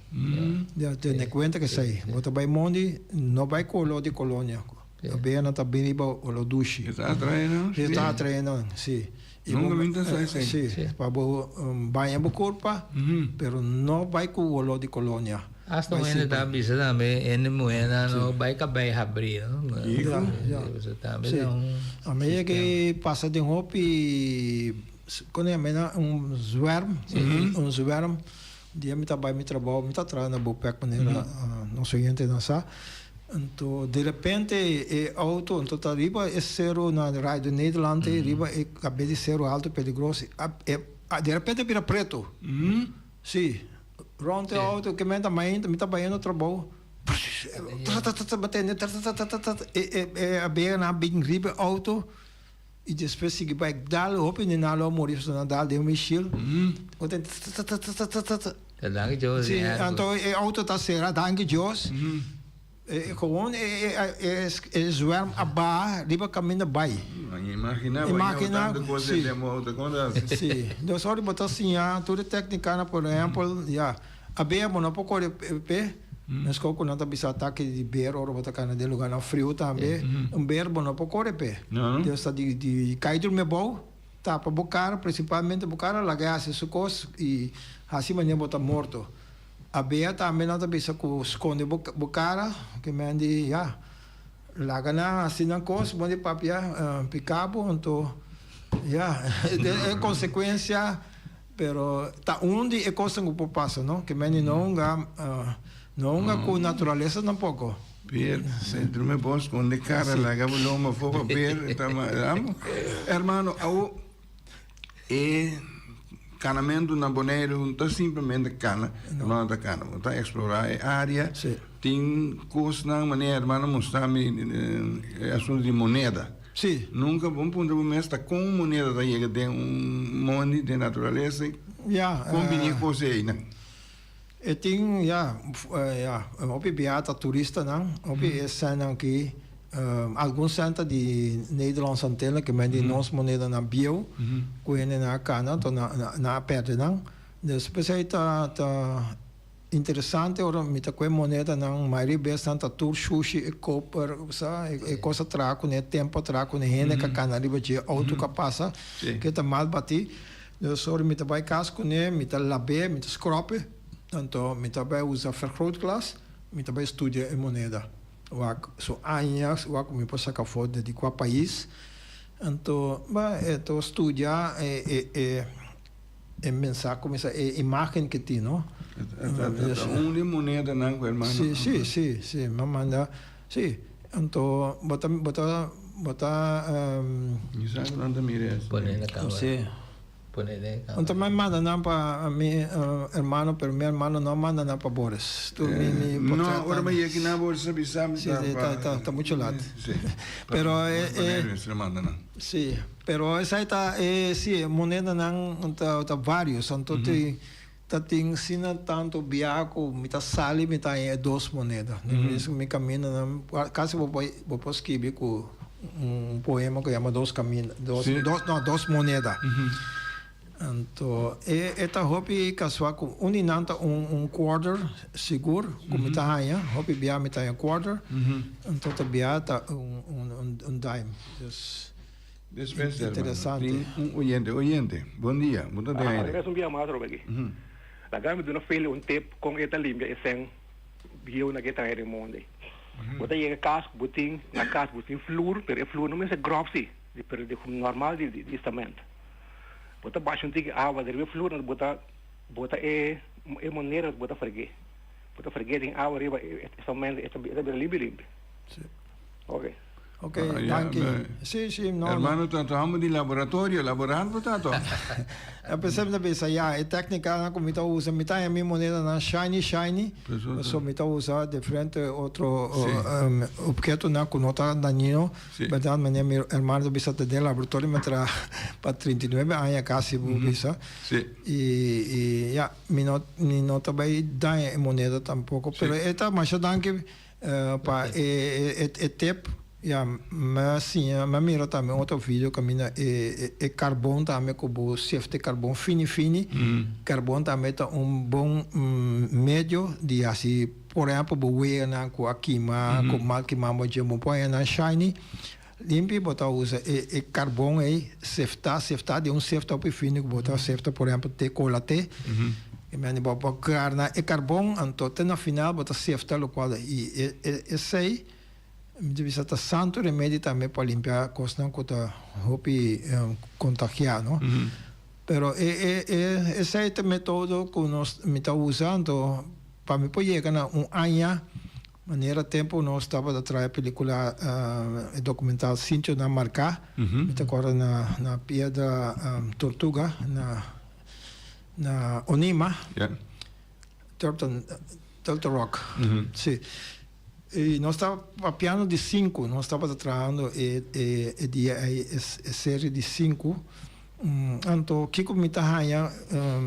Tene kuenta ku esei. Bo ta bai mondi no bai ku olor di kolonia. A beanan ta bini riba olor dushi. E ta atrae nan? E ta atrae nan, si. Nunka mi ta sa esei. Si, pa bo baña bo kurpa, pero no bai ku olor di kolonia. Asta un hende ta bisa tambe, hende muhénan no bai kabei habrí, no? Kiko? Eso tambe ta un sistema. A medida ke pasa den hopi, kon e yama un zwerm, un zwerm, dia mi ta bai mi trabou, mi ta traha na Bopec manera nos oyentenan sa. Anto derepente e auto anto ta riba e sero na Radio Nederland ei riba e kabes di sero alto peligroso derepente a bira preto si rond e auto ke menta mainta mi ta bayendo trabou tratatatata bo tende tratatatata e abeanan a bin riba e auto i despues sigui bai dal hopi di nan lo a muri pasobra nan dal den un mishil bo tende tratatatata. Ta danki Dios Si, anto e auto ta sera, danki Dios. E gewoon e e e zwerm a baha riba kaminda bai. Imagina, Imagina, tantu kos si. den bo auto, kon ta hasi? Si, dus ora bo ta siña tur e teknikanan, por ehempel, ya, a bea bo no por kore p'e, meskos ku nan ta bisa atake di ber ora bo ta kana den lugarnan friu tambe, un ber bo no por kore p'e. Dus ta di di kai drumi abou. Tapa bo cara, principalmente bo cara, laga e haci su cos y haci manera bo ta morto. A bea tambe nan ta bisa cu sconde bo bo cara, ke men di ya, laga nan haci nan cos, bo di papia pica bo, anto ya, e consecuencia, pero ta un di e cosnan cu por pasa, no? Ke men di no hunga, no hunga cu naturalesa tampoco. Pier, dentro mi bos con de cara laga bo loma fo pa pier ta amo. Hermano, awo e. Kanamentu na Boneiru no ta simplemente kana, hermano ta kana, bo ta eksplorá e área. Sí. Tin kosnan manera hermano mustra mi e asuntu di moneda. Sí. Nunka bo puntra bo mes ta kon un moneda ta yega den un mondi, den naturalesa i Ya, kon bini e kos einan. E tin, ya, ya, hopi bia ta turistanan, hopi e sènnan ki, algun sèn ta di Nederlandse Antillen, ke men di nos monedanan bieu, ku hendenan a kana, anto nan nan a pèrdè nan. Dus p'esei ta ta interesante ora mi ta ku e monedanan, mayoria bes nan ta tur shushi, e koper, sa, e kos a traha kuné, tempu a traha kuné, hende ka kana riba dje, outo ka pasa, ke ta mal batí. Dus ora mi ta bai kas kuné, mi ta lab'é, mi ta skròp'e, anto mi ta bai usa vergrootglas, mi ta bai studia e moneda. Wak su aña, wak ku mi por saka afó di kua pais. Anto, ba, e ta studia e e e e mensahe, kuminsá e imágen ke tin, no? Ta un di e monedanan ku hermano. Sí, sí, sí, sí, mi a manda, sí. Anto bo ta bo ta bo ta. Mi sa ku nan ta mira es. Pone na kamera. Si. Pone den kamera. Anto mi a manda nan pa mi hermano pero mi hermano no a manda nan pa Boris. Tur mi mi potret. No, ora mi yega na Boris a bisa mi ta pa. Si, ta mucho lat. Si. Pero e e. Mester manda nan. Si, pero esai ta e si e monedanan ta ta varios anto tin. Ta tin asina tantu bia ku mi ta sali mi ta haña e dos moneda. Mi kamindanan kasi bo por bo por skibi ku un poema ku yama dos kaminda dos dos no dos moneda. Anto e e ta hopi kasual ku un di nan ta un un quarter sigur ku mi ta haña hopi bia mi ta haña quarter anto otro bia ta un un un dime. Dus. Despues hermano tin un oyente. Oyente, bon dia, bo ta den aire. Regreso un bia mas Robert aki. Laga mi duna Feli un tip kon e ta limpia e sèn bieu na ke trae den monde. Bo ta yega kas ku bo tin na kas bo tin flur pero e flur no mester gròf si pero di normal di di sament. Bo ta basha un tiki awa riba e flur bo ta bota e e moneda bo ta freg'é. Bo ta freg'é den awa riba e sament e ta bira limpi limpi. Oke. Ok, danki. Sí, sí, no. Hermano ta trahando di laboratorio, laborando ta to. A pesar mi ta bisa ya, e tecnicanan cu mi ta usa, mi ta haña mi monedanan shiny shiny, pasobra mi ta usa diferente otro obhetonan cu no ta dañino, berdad manera mi hermano ta bisa ta den laboratorio mi a traha pa 39 aña casi bo bisa, y ya, mi no mi no ta bay daña e moneda tampoco, pero e ta masha danki. Pa e e tip ya mi a siña mi a mira tambe un otro video kaminda e e karbon tambe ku bo sefte karbon fini fini karbon tambe ta un bon medio di hasi por ehempel bo weanan ku a kima ku mal kima bo dje bo por haña nan shiny limpi bo ta usa e e karbon ei sefta sefta den un sefta hopi fini ku bo ta sefta por ehempel te kola te i mende bo por garna e karbon anto te na final bo ta sefta lokual i e e esei mi ta bisa ta santu remedi tambe pa limpia kosnan ku ta hopi kontagiá no pero e e e esei ta metodo ku nos mi ta usa anto pa mi por yega na un aña. Manera tempu nos tabata traha e pelicula e documental Sintionan Marcá, mi ta corda na na Piedra Tortuga na na Onima, Turtle Turtle Rock, si. I nos tabata papiando di sinku, nos tabata trahando e e e dia ei e serie di sinku, anto kiko mi ta haña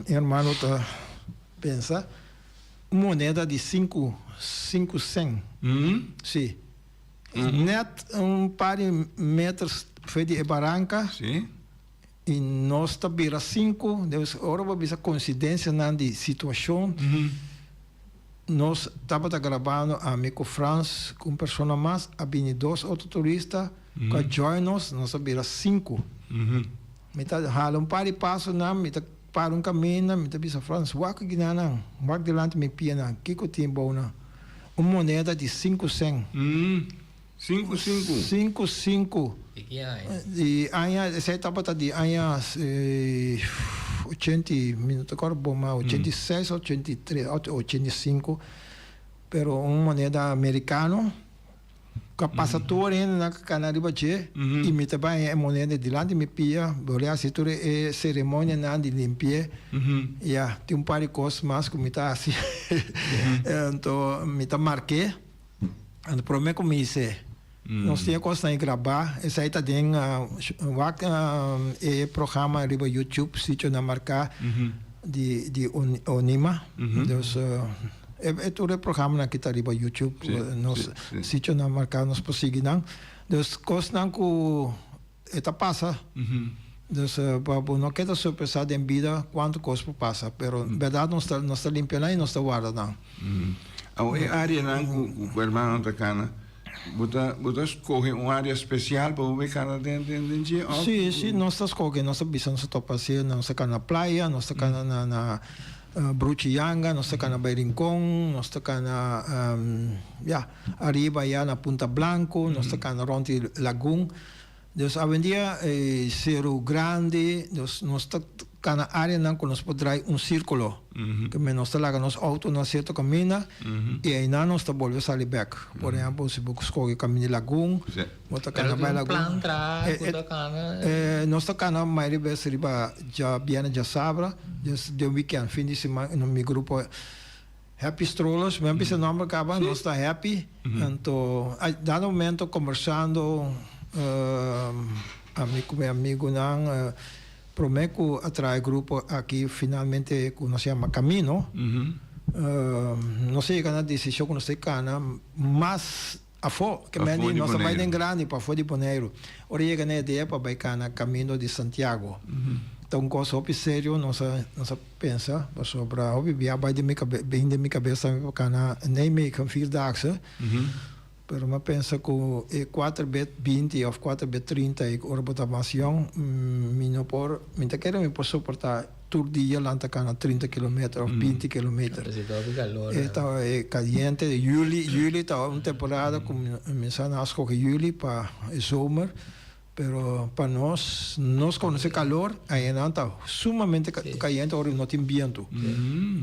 e hermano ta pensa. Un moneda di sinku, sinku sen. Si. Net un par di meters fe di e baranka. Si. I nos ta bira sinku. Dus ora bo bisa koinsidensianan di situashon, nos tabata grabando ami ku Frans ku un persona mas, a bini dos otro turista ku a join nos, nos a bira sinku. Mi ta hala un par di pasonan, mi ta. Para un kaminda, mi ta bisa Frans, wak aki na nan, wak dilanti mi pianan, kiko tin bou nan? Un moneda di sinku sen. Sinku sinku? Sinku sinku. Di ki aña? Di aña, esei tabata di aña ochenta i, mi no ta acorda bon, ma ochenta i seis, ochenta i tres, ochenta i sinku, pero un moneda americano. Ku a pasa tur hendenan ku kana riba dje i mi ta bai haña e moneda dilanti mi pia, bo hasi tur e seremonianan di limpi'é. Ya, tin un par di kos mas ku mi ta hasi. Anto mi ta mark'é. Anto promé ku mi his'é, nos tin e kosnan ei grabá. Esei ta den wak e programa riba YouTube, Sitionan Marká di di Onima. Dus e tur e programanan aki ta riba YouTube. Nos sitionan marká nos por sigui nan. Dus kosnan ku e ta pasa. Dus pa bo no keda sorpresá den bida kuantu kos por pasa. Pero bèrdat nos ta nos ta limpia nan i nos ta warda nan. Awor e áreanan ku ku hermanonan ta kana, bo ta bo ta skohe un área spesial pa bo bai kana den den den dje òf? Sí, sí, nos ta skohe, nos ta bisa nos ta topa así, nos ta kana na playa, nos ta kana na na Bruchi Yanga, nos ta kana bai Rincon, nos ta kana ya ariba ya na Punta Blanco, nos ta kana rònt di lagun. Dus awendia e Seru Grandi, dus nos ta kana areanan ku nos por drai un sírkulo. Ke men nos ta laga nos outo na sierto kaminda i einan nos ta bolbe sali bèk. Por ehèmpel, si bo skohe kaminda di Lagun, bo ta kana bai Lagun. Pero tin un plan traha ku ta kana? Nos ta kana mayoria bes riba djabièrnè, djasabra, dus den wikènt, fin di siman, mi grupo. Happy Strollers, mi a bisa nomber caba, nos ta happy, anto a dado momento combersando ami cu mi amigunan prome cu a traha e grupo aki finalmente cu nos yama Camino, nos a yega na decision cu nos ta cana mas afo, ke men di nos ta bai den grandi pafo di Boneiru. Ora yega na idea pa bai kana Camino di Santiago. Ta un kos hopi serio nos a nos a pensa pasobra hopi bia bai den mi kabe bin den mi kabes tambe pa kana Nijmegen vierdaagse. Pero mi a pensa ku e kuater bet binti òf kuater bet trinta i ora bo ta mas yòn mi no por mi ta kere mi por soportá tur dia lanta kana 30 kilometer òf 20 kilometer. E ta e kaliente juli juli ta un temporada ku mi sa nan a skohe juli pa e zomer pero pa nos nos konosé kalor ayanan ta sumamente kayente ora no tin bientu.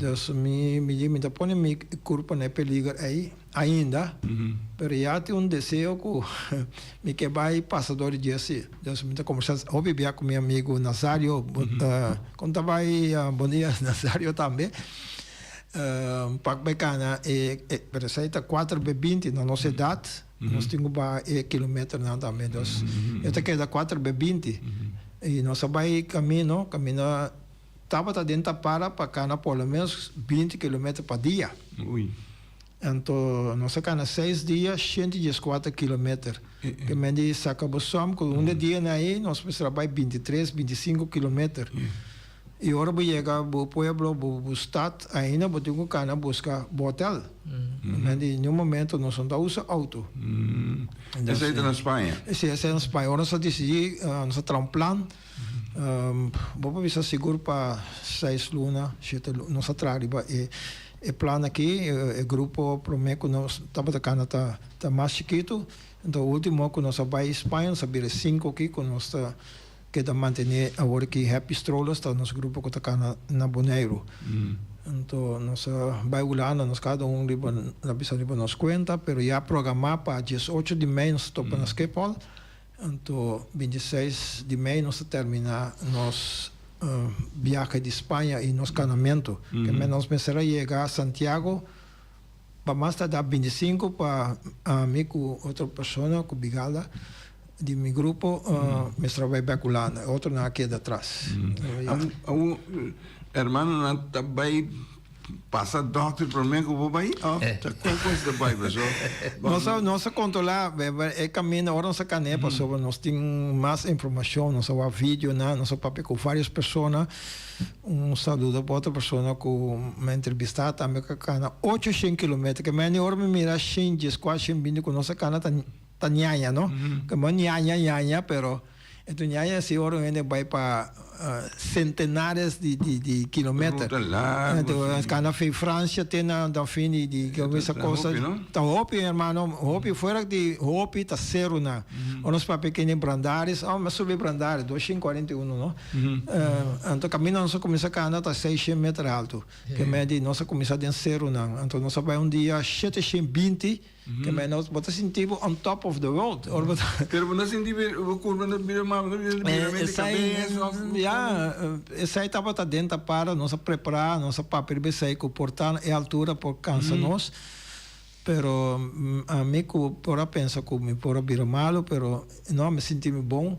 Dus mi mi di mi ta pone mi kurpa na e peliger ei. Ainda, pero ya tin un deseo ku mi ke bai pasa dor di dje si. Dus mi ta kombersá hopi bia ku mi amigu Nazario, kon ta bai bon dia Nazario tambe, pa bai kana e, pero esei ta kuater be binti na nos edat nos tin ku baha e kilometernan tambe, dus e ta keda kuater be binti i nos a bai kamino, kaminda Tabata den tapara pa kana por lo menos 20 kilometer pa dia. Anto nos a kana seis dia 114 kilometer. Ke men di saka bo som ku un de dianan ei nos mester a bai 23, 25 kilometer. I ora bo yega bo pueblo, bo bo stat ainda bo tin ku kana buska bo hotel. Ke men di niun momento nos no ta usa auto. Esei ta na Spaña? Si, esei ta na Spaña. Ora nos a disidí nos a traha un plan. Bo por bisa sigur pa seis luna, shete luna, nos a traha riba e e plan aki. E grupo prome ku nos tabata kana ta ta mas chikitu. Enton ultimo ku nos a bai Spaña nos a bira e sinku aki ku nos ta keda mantene awor aki. Happy Strollers ta nos grupo ku ta kana na Boneiru. Enton nos a bai Hulanda, nos kada un riba na bisa riba nos kuenta, pero ya programá pa diesocho di mei nos ta topa na Schiphol. Anto 26 di mei nos ta terminá nos biahe di Spaña i nos kanamentu. Ke men nos mester a yega Santiago pa mas tardá 25 pa ami ku otro persona ku Bigalda di mi grupo mester a bai bèk Hulanda. E otronan a keda atras. Awor hermanonan ta bai Pasa dokter prome ku bo bai of ta kon kos ta bai paso. Nos a nos a kontrolá e kaminda ora nos a kan'é pasobra nos tin mas informashon nos a wak videonan nos a papia ku varios persona un saludo pa otro persona ku mi a entrevistá tambe ku a kana ocho shen kilometer ke meni ora mi mira shen dieskuater shen binti ku nos a kana ta ta ñaña no ke bo ñaña ñaña pero e ta ñaña si ora un hende bai pa. Centenares di di di kilometer. Ruta largo, Anto sí. kana fi Francia te na dan fin di di Ta- esa ta cosa. hopi, no? Ta hopi hermano, hopi fuera di hopi ta serunan. Ora nos papia kende Brandaris, oh mi a subi Brandaris, 241 no. Anto kaminda nos a kuminsá kana ta seishent meter altu. Ke medi nos a kuminsá den serunan. Anto nos a bai un dia 720. Ke men nos bo ta sinti bo on top of the world ora bo ta. Pero bo no sinti bo kurpa no bira mal, bo no bira bira mente kabes of. Ya, esei tabata den tapara, nos a prepara, nos a papia riba esei ku por ta e altura por kansa nos, pero ami ku por a pensa ku mi por a bira malu, pero no, mi sinti mi bon.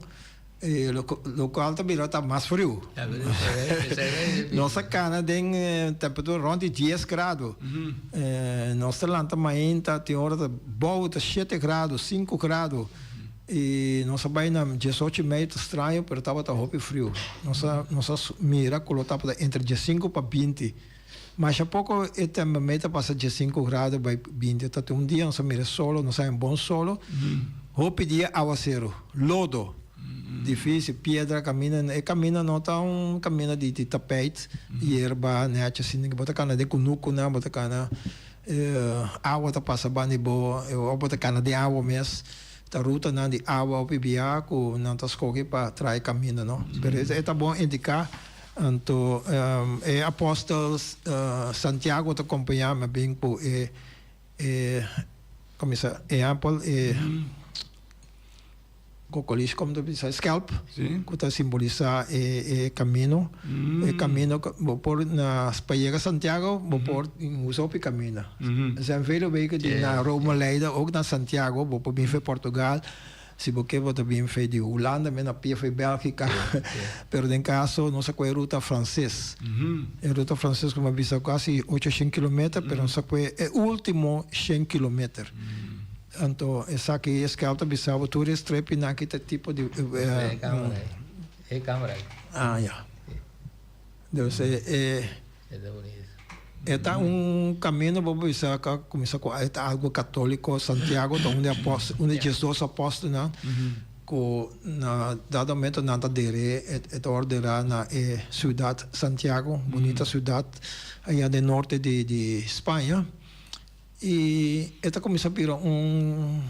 E locual ta bira ta mas friu. Nos a cana den temperatura rond di dies grado. Nos ta lanta mainta tin ora ta bou ta shete grado, sinku grado. Y nos a bay na diesocho y medio ta straño pero tabata hopi friu. Nos a nos a mira cu lo tabata entre diesinku pa binti. Masha poco e tempermento ta pasa diesinku grado bay binti. Ta tin un dia nos a mira solo, nos a haña bon solo. Hopi dia awacero, lodo, dificil, piedra caminda. E caminda no ta un caminda di di tapijt, yerba nechi asina bo ta cana den cunucunan, bo ta cana awa ta pasa banda di bo, of bo ta cana den awa mes. Ta rutanan di awa hopi bia cu nan ta scoge pa traha e caminda no. Pero e ta bon indica. Anto e apostel Santiago ta compaña mi a bin cu e e como bisa ehempel e cocolish como ta bisa scalp cu ta simbolisa e e camino e camino cu bo por na pa yega Santiago bo por usa hopi camino. Er zijn vele wegen di na Rome leiden ook na Santiago bo por bin for Portugal. Si bo ke bo ta bin fe di Hulanda men a pia fe Belgica pero den caso nos a coge ruta frances e ruta frances como a bisa casi ocho shen kilometer pero nos a coge e ultimo shen kilometer anto esaki eskel ta bisa bo tur e strepinan ki ta tipo di E camera ei e camera ei. Ah ya. Dus e e ta un camino bo por bisa cu a cuminsa cu e ta algo catolico. Santiago ta un di apostel, un di diesdos apostelnan cu na dado momento nan ta dere e ta ordera na e ciudad Santiago, bunita ciudad aya den norte di di Spaña. I e ta kuminsá bira un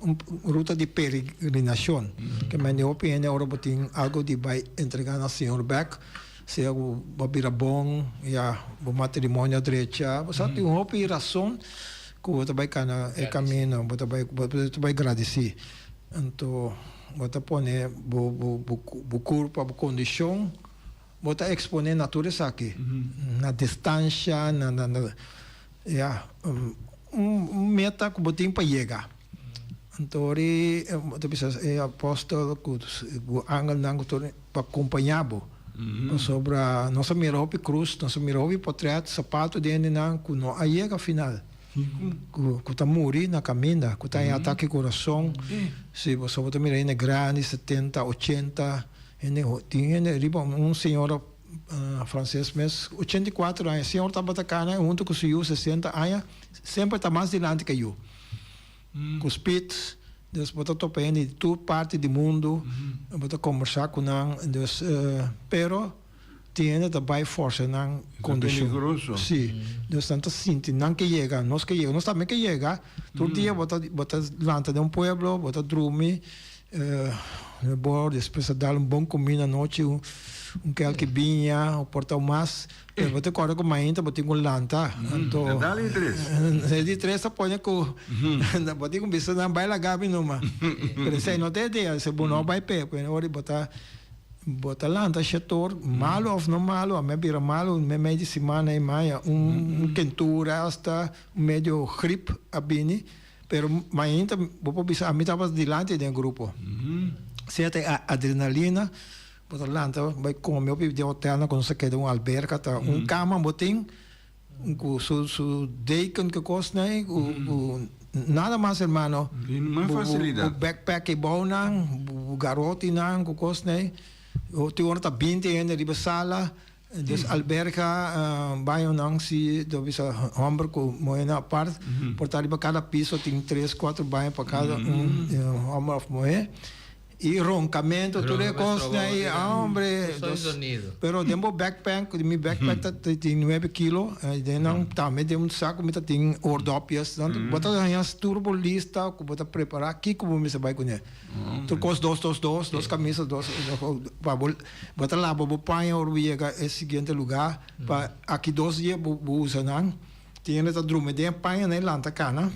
un ruta di peregrinashon. Ke mende hopi hende ora bo tin algu di bai entregá na Señor bèk, sea ku bo a bira bon, ya bo matrimonio a drecha, bo sa tin hopi rason ku bo ta bai kana e kamino, bo ta bai bo ta bai gradisí. Anto bo ta pone bo bo bo kurpa, bo kondishon. Bo ta exponé na tur esaki, na distancia, na na na ya, un meta ku bo tin pa yega. Anto ori bo ta bisa e apostel ku bo angelnan ku tur pa kompañá bo. Pasobra nos a mira hopi krus, nos a mira hopi potret, sapato di hendenan ku no a yega final, ku ku ta muri na kaminda, ku ta haña atake kurason. Si, pasobra bo ta mira hende grandi, setenta, ochenta. Hende tin hende riba un señora frances mes 84 aña señor tabata cana hunto cu su yu 60 aña semper ta mas dilanti cu e yu cu speed dus bo ta topa hende di tur parti di mundo bo ta combersa cu nan dus pero tin hende ta bay forsa nan condicion si dus nan ta sinti nan ke yega nos ke yega nos tambe ke yega tur dia bo ta bo ta lanta den un pueblo bo ta drumi Bo despues a dal un bon comida anochi, un kelki biña o por ta un mas. Pero bo ta corda cu mainta bo tin cu lanta. Anto, E dal di tres. E di tres ta pone cu bo tin cu bisa nan bay laga mi numa. Pero esey no ta e idea, esey bo no bay pe. Pero ora bo ta bo ta lanta shetor, malo of no malo, a mi a bira malo meimei di simana ey maya un kentura hasta un medio grip a bini. Pero mainta bo por bisa ami tabata dilanti den e grupo. Sea ta e adrenalina, bo ta lanta bai come hopi den hotelnan cu nos a keda un alberca ta un cama bo tin cu su su deken cu cosnan ey cu nada mas hermano. Mas facilidad. Bo backpack ey bounan, bo garotinan cu cosnan ey. Tin ora ta binti hende riba sala. Dus alberga bañonan si ta bisa homber cu muhernan apart por ta riba cada piso tin tres cuatro baño pa cada un homber of muher. I roncamento, tur e cosnan ei, hombre. Pero den bo backpack, mi backpack ta tin nuebe kilo, den nan tambe den un saco mi ta tin oordopjes. Bo ta haña tur bo lista cu bo ta prepara kico bo mester bay cune. Tur cos dos, dos, dos, dos camisa, dos, pa bo, bo ta laba bo paña ora bo yega e siguiente lugar, pa aki dos dia bo usa nan. Tin hende ta drumi den e paña nan e lanta cana.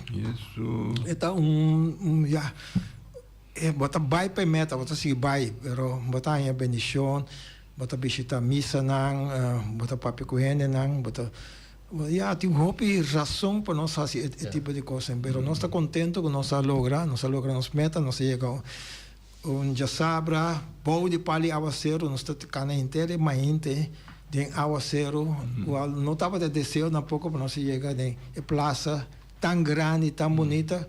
E ta un, ya. E bo ta bai pa e meta, bo ta sigui bai, pero bo ta haña bendishon, bo ta bishitá misanan, bo ta papia ku hendenan, bo ta, ya, tin hopi rason pa nos hasi e tipo di kosnan, pero nos ta kontento ku nos a logra, nos a logra nos meta, nos a yega un djasabra bou di pal di awaseru, nos ta kana henter e mainte den awaseru, kual no tabata e deseo tampoko pa nos a yega den e plasa. Tan grandi, tan bunita.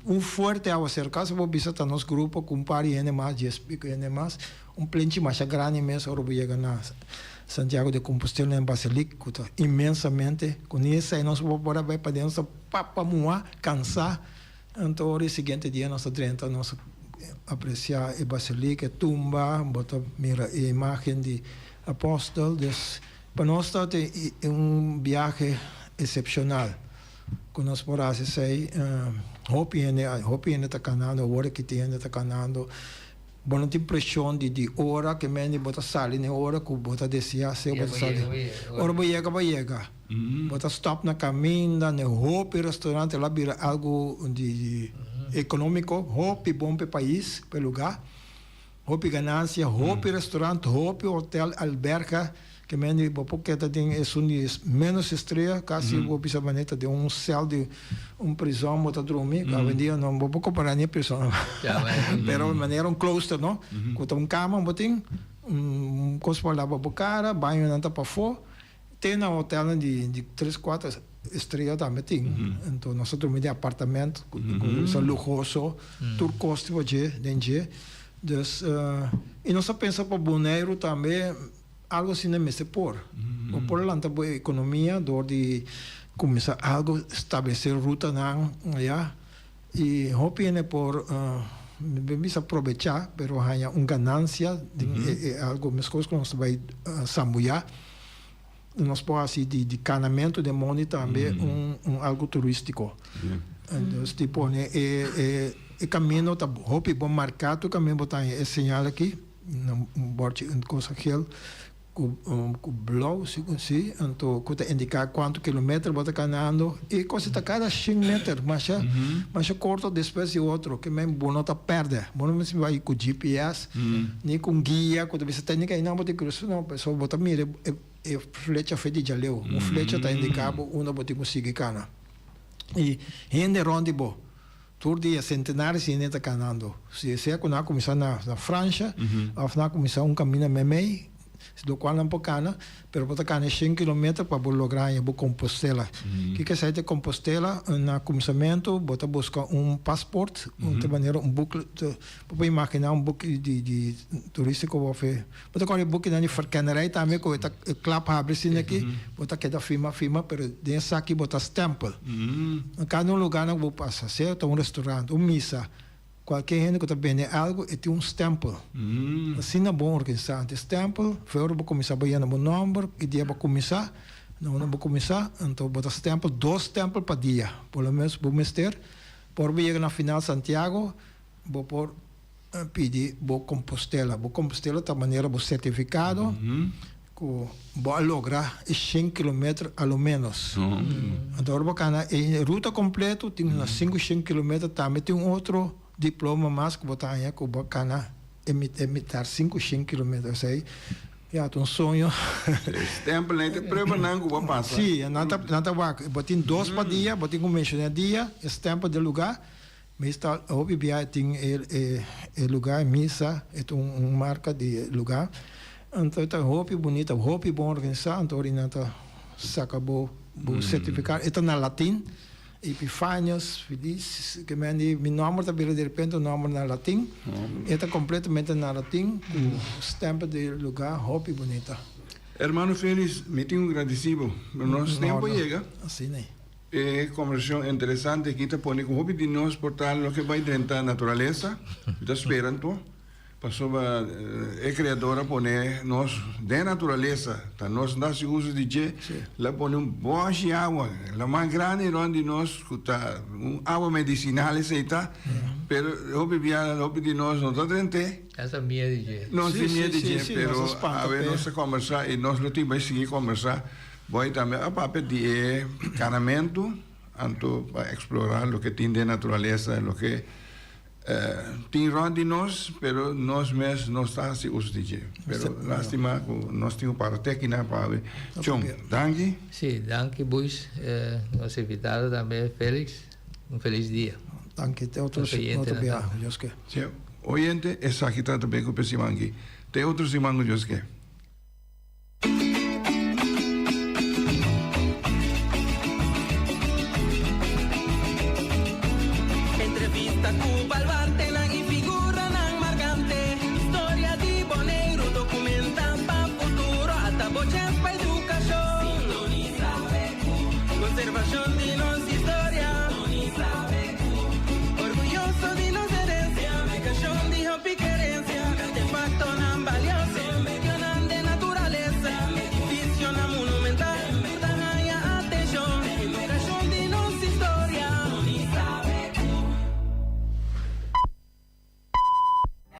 Un fuerte awaseru. Casi bo bisa ta nos grupo cu un par di hende mas, dies pico hende mas. Un plenchi masha grandi mes ora bo yega na Santiago de Compostela na e basiliek cu ta inmensamente. Cu ni esey nos bo por a bay paden nos ta papa muha, cansa. Anto ora e siguiente dia nos ta drenta nos aprecia e basiliek, e tumba, bo ta mira e imagen di apostel. Dus pa nos ta un biahe excepcional. Ku nos por hasi esei, hopi hende, hopi hende ta kanando, awor aki tin hende ta kanando. Bo no tin preshon di di ora ke mende bo ta sali ni ora ku bo ta deseá si bo ta sali. Ora bo yega bo yega. Bo ta stòp na kaminda, na hopi restaurant, el a bira algu di ekonómiko hopi bon pa e pais, pa e lugá. Hopi ganancia, hopi restaurant, hopi hotel, alberga, ke men di bo por keda den esun di menos estrea, casi bo bisa manera ta den un cel di un prison bo ta drumi, awendia no bo por compara ni prison, pero manera un klooster no, cu ta un cama bo tin, un cos pa laba bo cara, bañonan ta pafo. Te na hotelnan di tres cuater estrella tambe tin. Enton nos ta drumi den apartament cu ta luhoso, tur cos tin pa dje den dje. Dus y nos ta pensa pa Boneiru tambe algo asina mester por. Bo por lanta bo economia door di cuminsa algo establece rutanan ya y hopi hende por mi bisa probecha pero haña un ganancia den e algo mescos cu nos ta bay sambuya. Nos por hasi di di kanamentu den mondi tambe un un algu turístiko. Dus di pone e e e kamino ta hopi bon marká tur kaminda bo ta haña e señal aki na un bòrchi un kosa gel ku ku blou si si anto ku ta indiká kuantu kilometer bo ta kanando i kos ta kada shen meter masha masha korto despues di otro ke men bo no ta pèrdè bo no mester bai ku GPS Ni ku un guia ku ta bisa téknika einan bo tin krusa no, pasobra bo ta mira e flecha fe di djaleu. Un flecha ta indiká bo unda bo tin ku sigui kana. I hende rònt di bo, tur dia sentenares di hende ta kanando. Si sea ku nan a kuminsá na Fransha òf nan a kuminsá un kaminda meimei, Lokual nan por kana, pero bo ta kana shen kilometer pa bo logra haña bo Compostela. Kiko esei ta Compostela? Na kuminsamentu bo ta buska un pasport, un ta manera un buk, bo por imaginá un buk di di turístiko òf e, bo ta kòrda e bukinan di verkennerij tambe ku e ta e klap habri asina aki, bo ta keda firma firma, pero den esaki bo ta stèmpel. Na kada un lugarnan ku bo pasa, sea ta un restaurant, un misa. Kualke hende ku ta bende algu e tin un stèmpel. Asina bon organisá. Anto e stèmpel, for ora bo kuminsá bo yena bo nòmber, ki dia bo kuminsá, na unda bo kuminsá, anto bo ta stèmpel dos stèmpel pa dia, por lo menos bo mester. Pa ora bo yega na final Santiago, bo por pidi bo Compostela. Bo Compostela ta manera bo sertifikado ku bo a logra e shen kilometer a lo menos. Anto ora bo kana e ruta kompleto tin na sinku shen kilometer tambe tin un otro diploma mas ku bo ta haña ku bo a kana e mitar sinku shen kilometer. Esei ya ta un soño. E stempel nan e ta prueba nan ku bo a pasa. Si, nan ta nan ta wak. Bo tin dos pa dia, bo tin ku menshoná dia, e stempel di e lugá. Meestal hopi bia tin e e lugar e misa e ta un marca di e lugar anto e ta hopi bunita hopi bon organisa anto ora nan ta saca bo bo certificado e ta na latin Epifanios Feliz ke men di mi nomber ta bira derepente un nomber na latin e ta completamente na latin cu stempel di e lugar hopi bunita. Hermano Feliz mi tin un gradeci bo pero nos tempo a yega. Asina e. E kombersashon interesante aki ta pone ku hopi di nos por ta loke bai drenta naturalesa. Mi ta spera anto. Pasobra e Kreador a pone nos den naturalesa, ta nos no ta hasi uso di dje, el a pone un bòshi awa, laman grandi rònt di nos ku ta un awa medisinal esei ta, pero hopi bia hopi di nos no ta drent'é. Nos a miedu di dje. Nos tin miedu di dje, pero awe nos ta kòmbersá i nos lo tin bai sigui kòmbersá. Bòi tambe a papia di e kanamentu, anto pa eksplorá loke tin den naturalesa, loke Tin rònt di nos, pero nos mes no ta hasi uso di dje. Pero lástima ku nos tin ku para te akinan pa awe. Chon, danki. Sí, danki Buis. Nos invitado tambe Felix. Un felis dia. Danki. Te otro otro biaha, ku Dios ke. Sí, oyente, esaki ta ta ben ku p'e siman aki. Te otro siman ku Dios ke.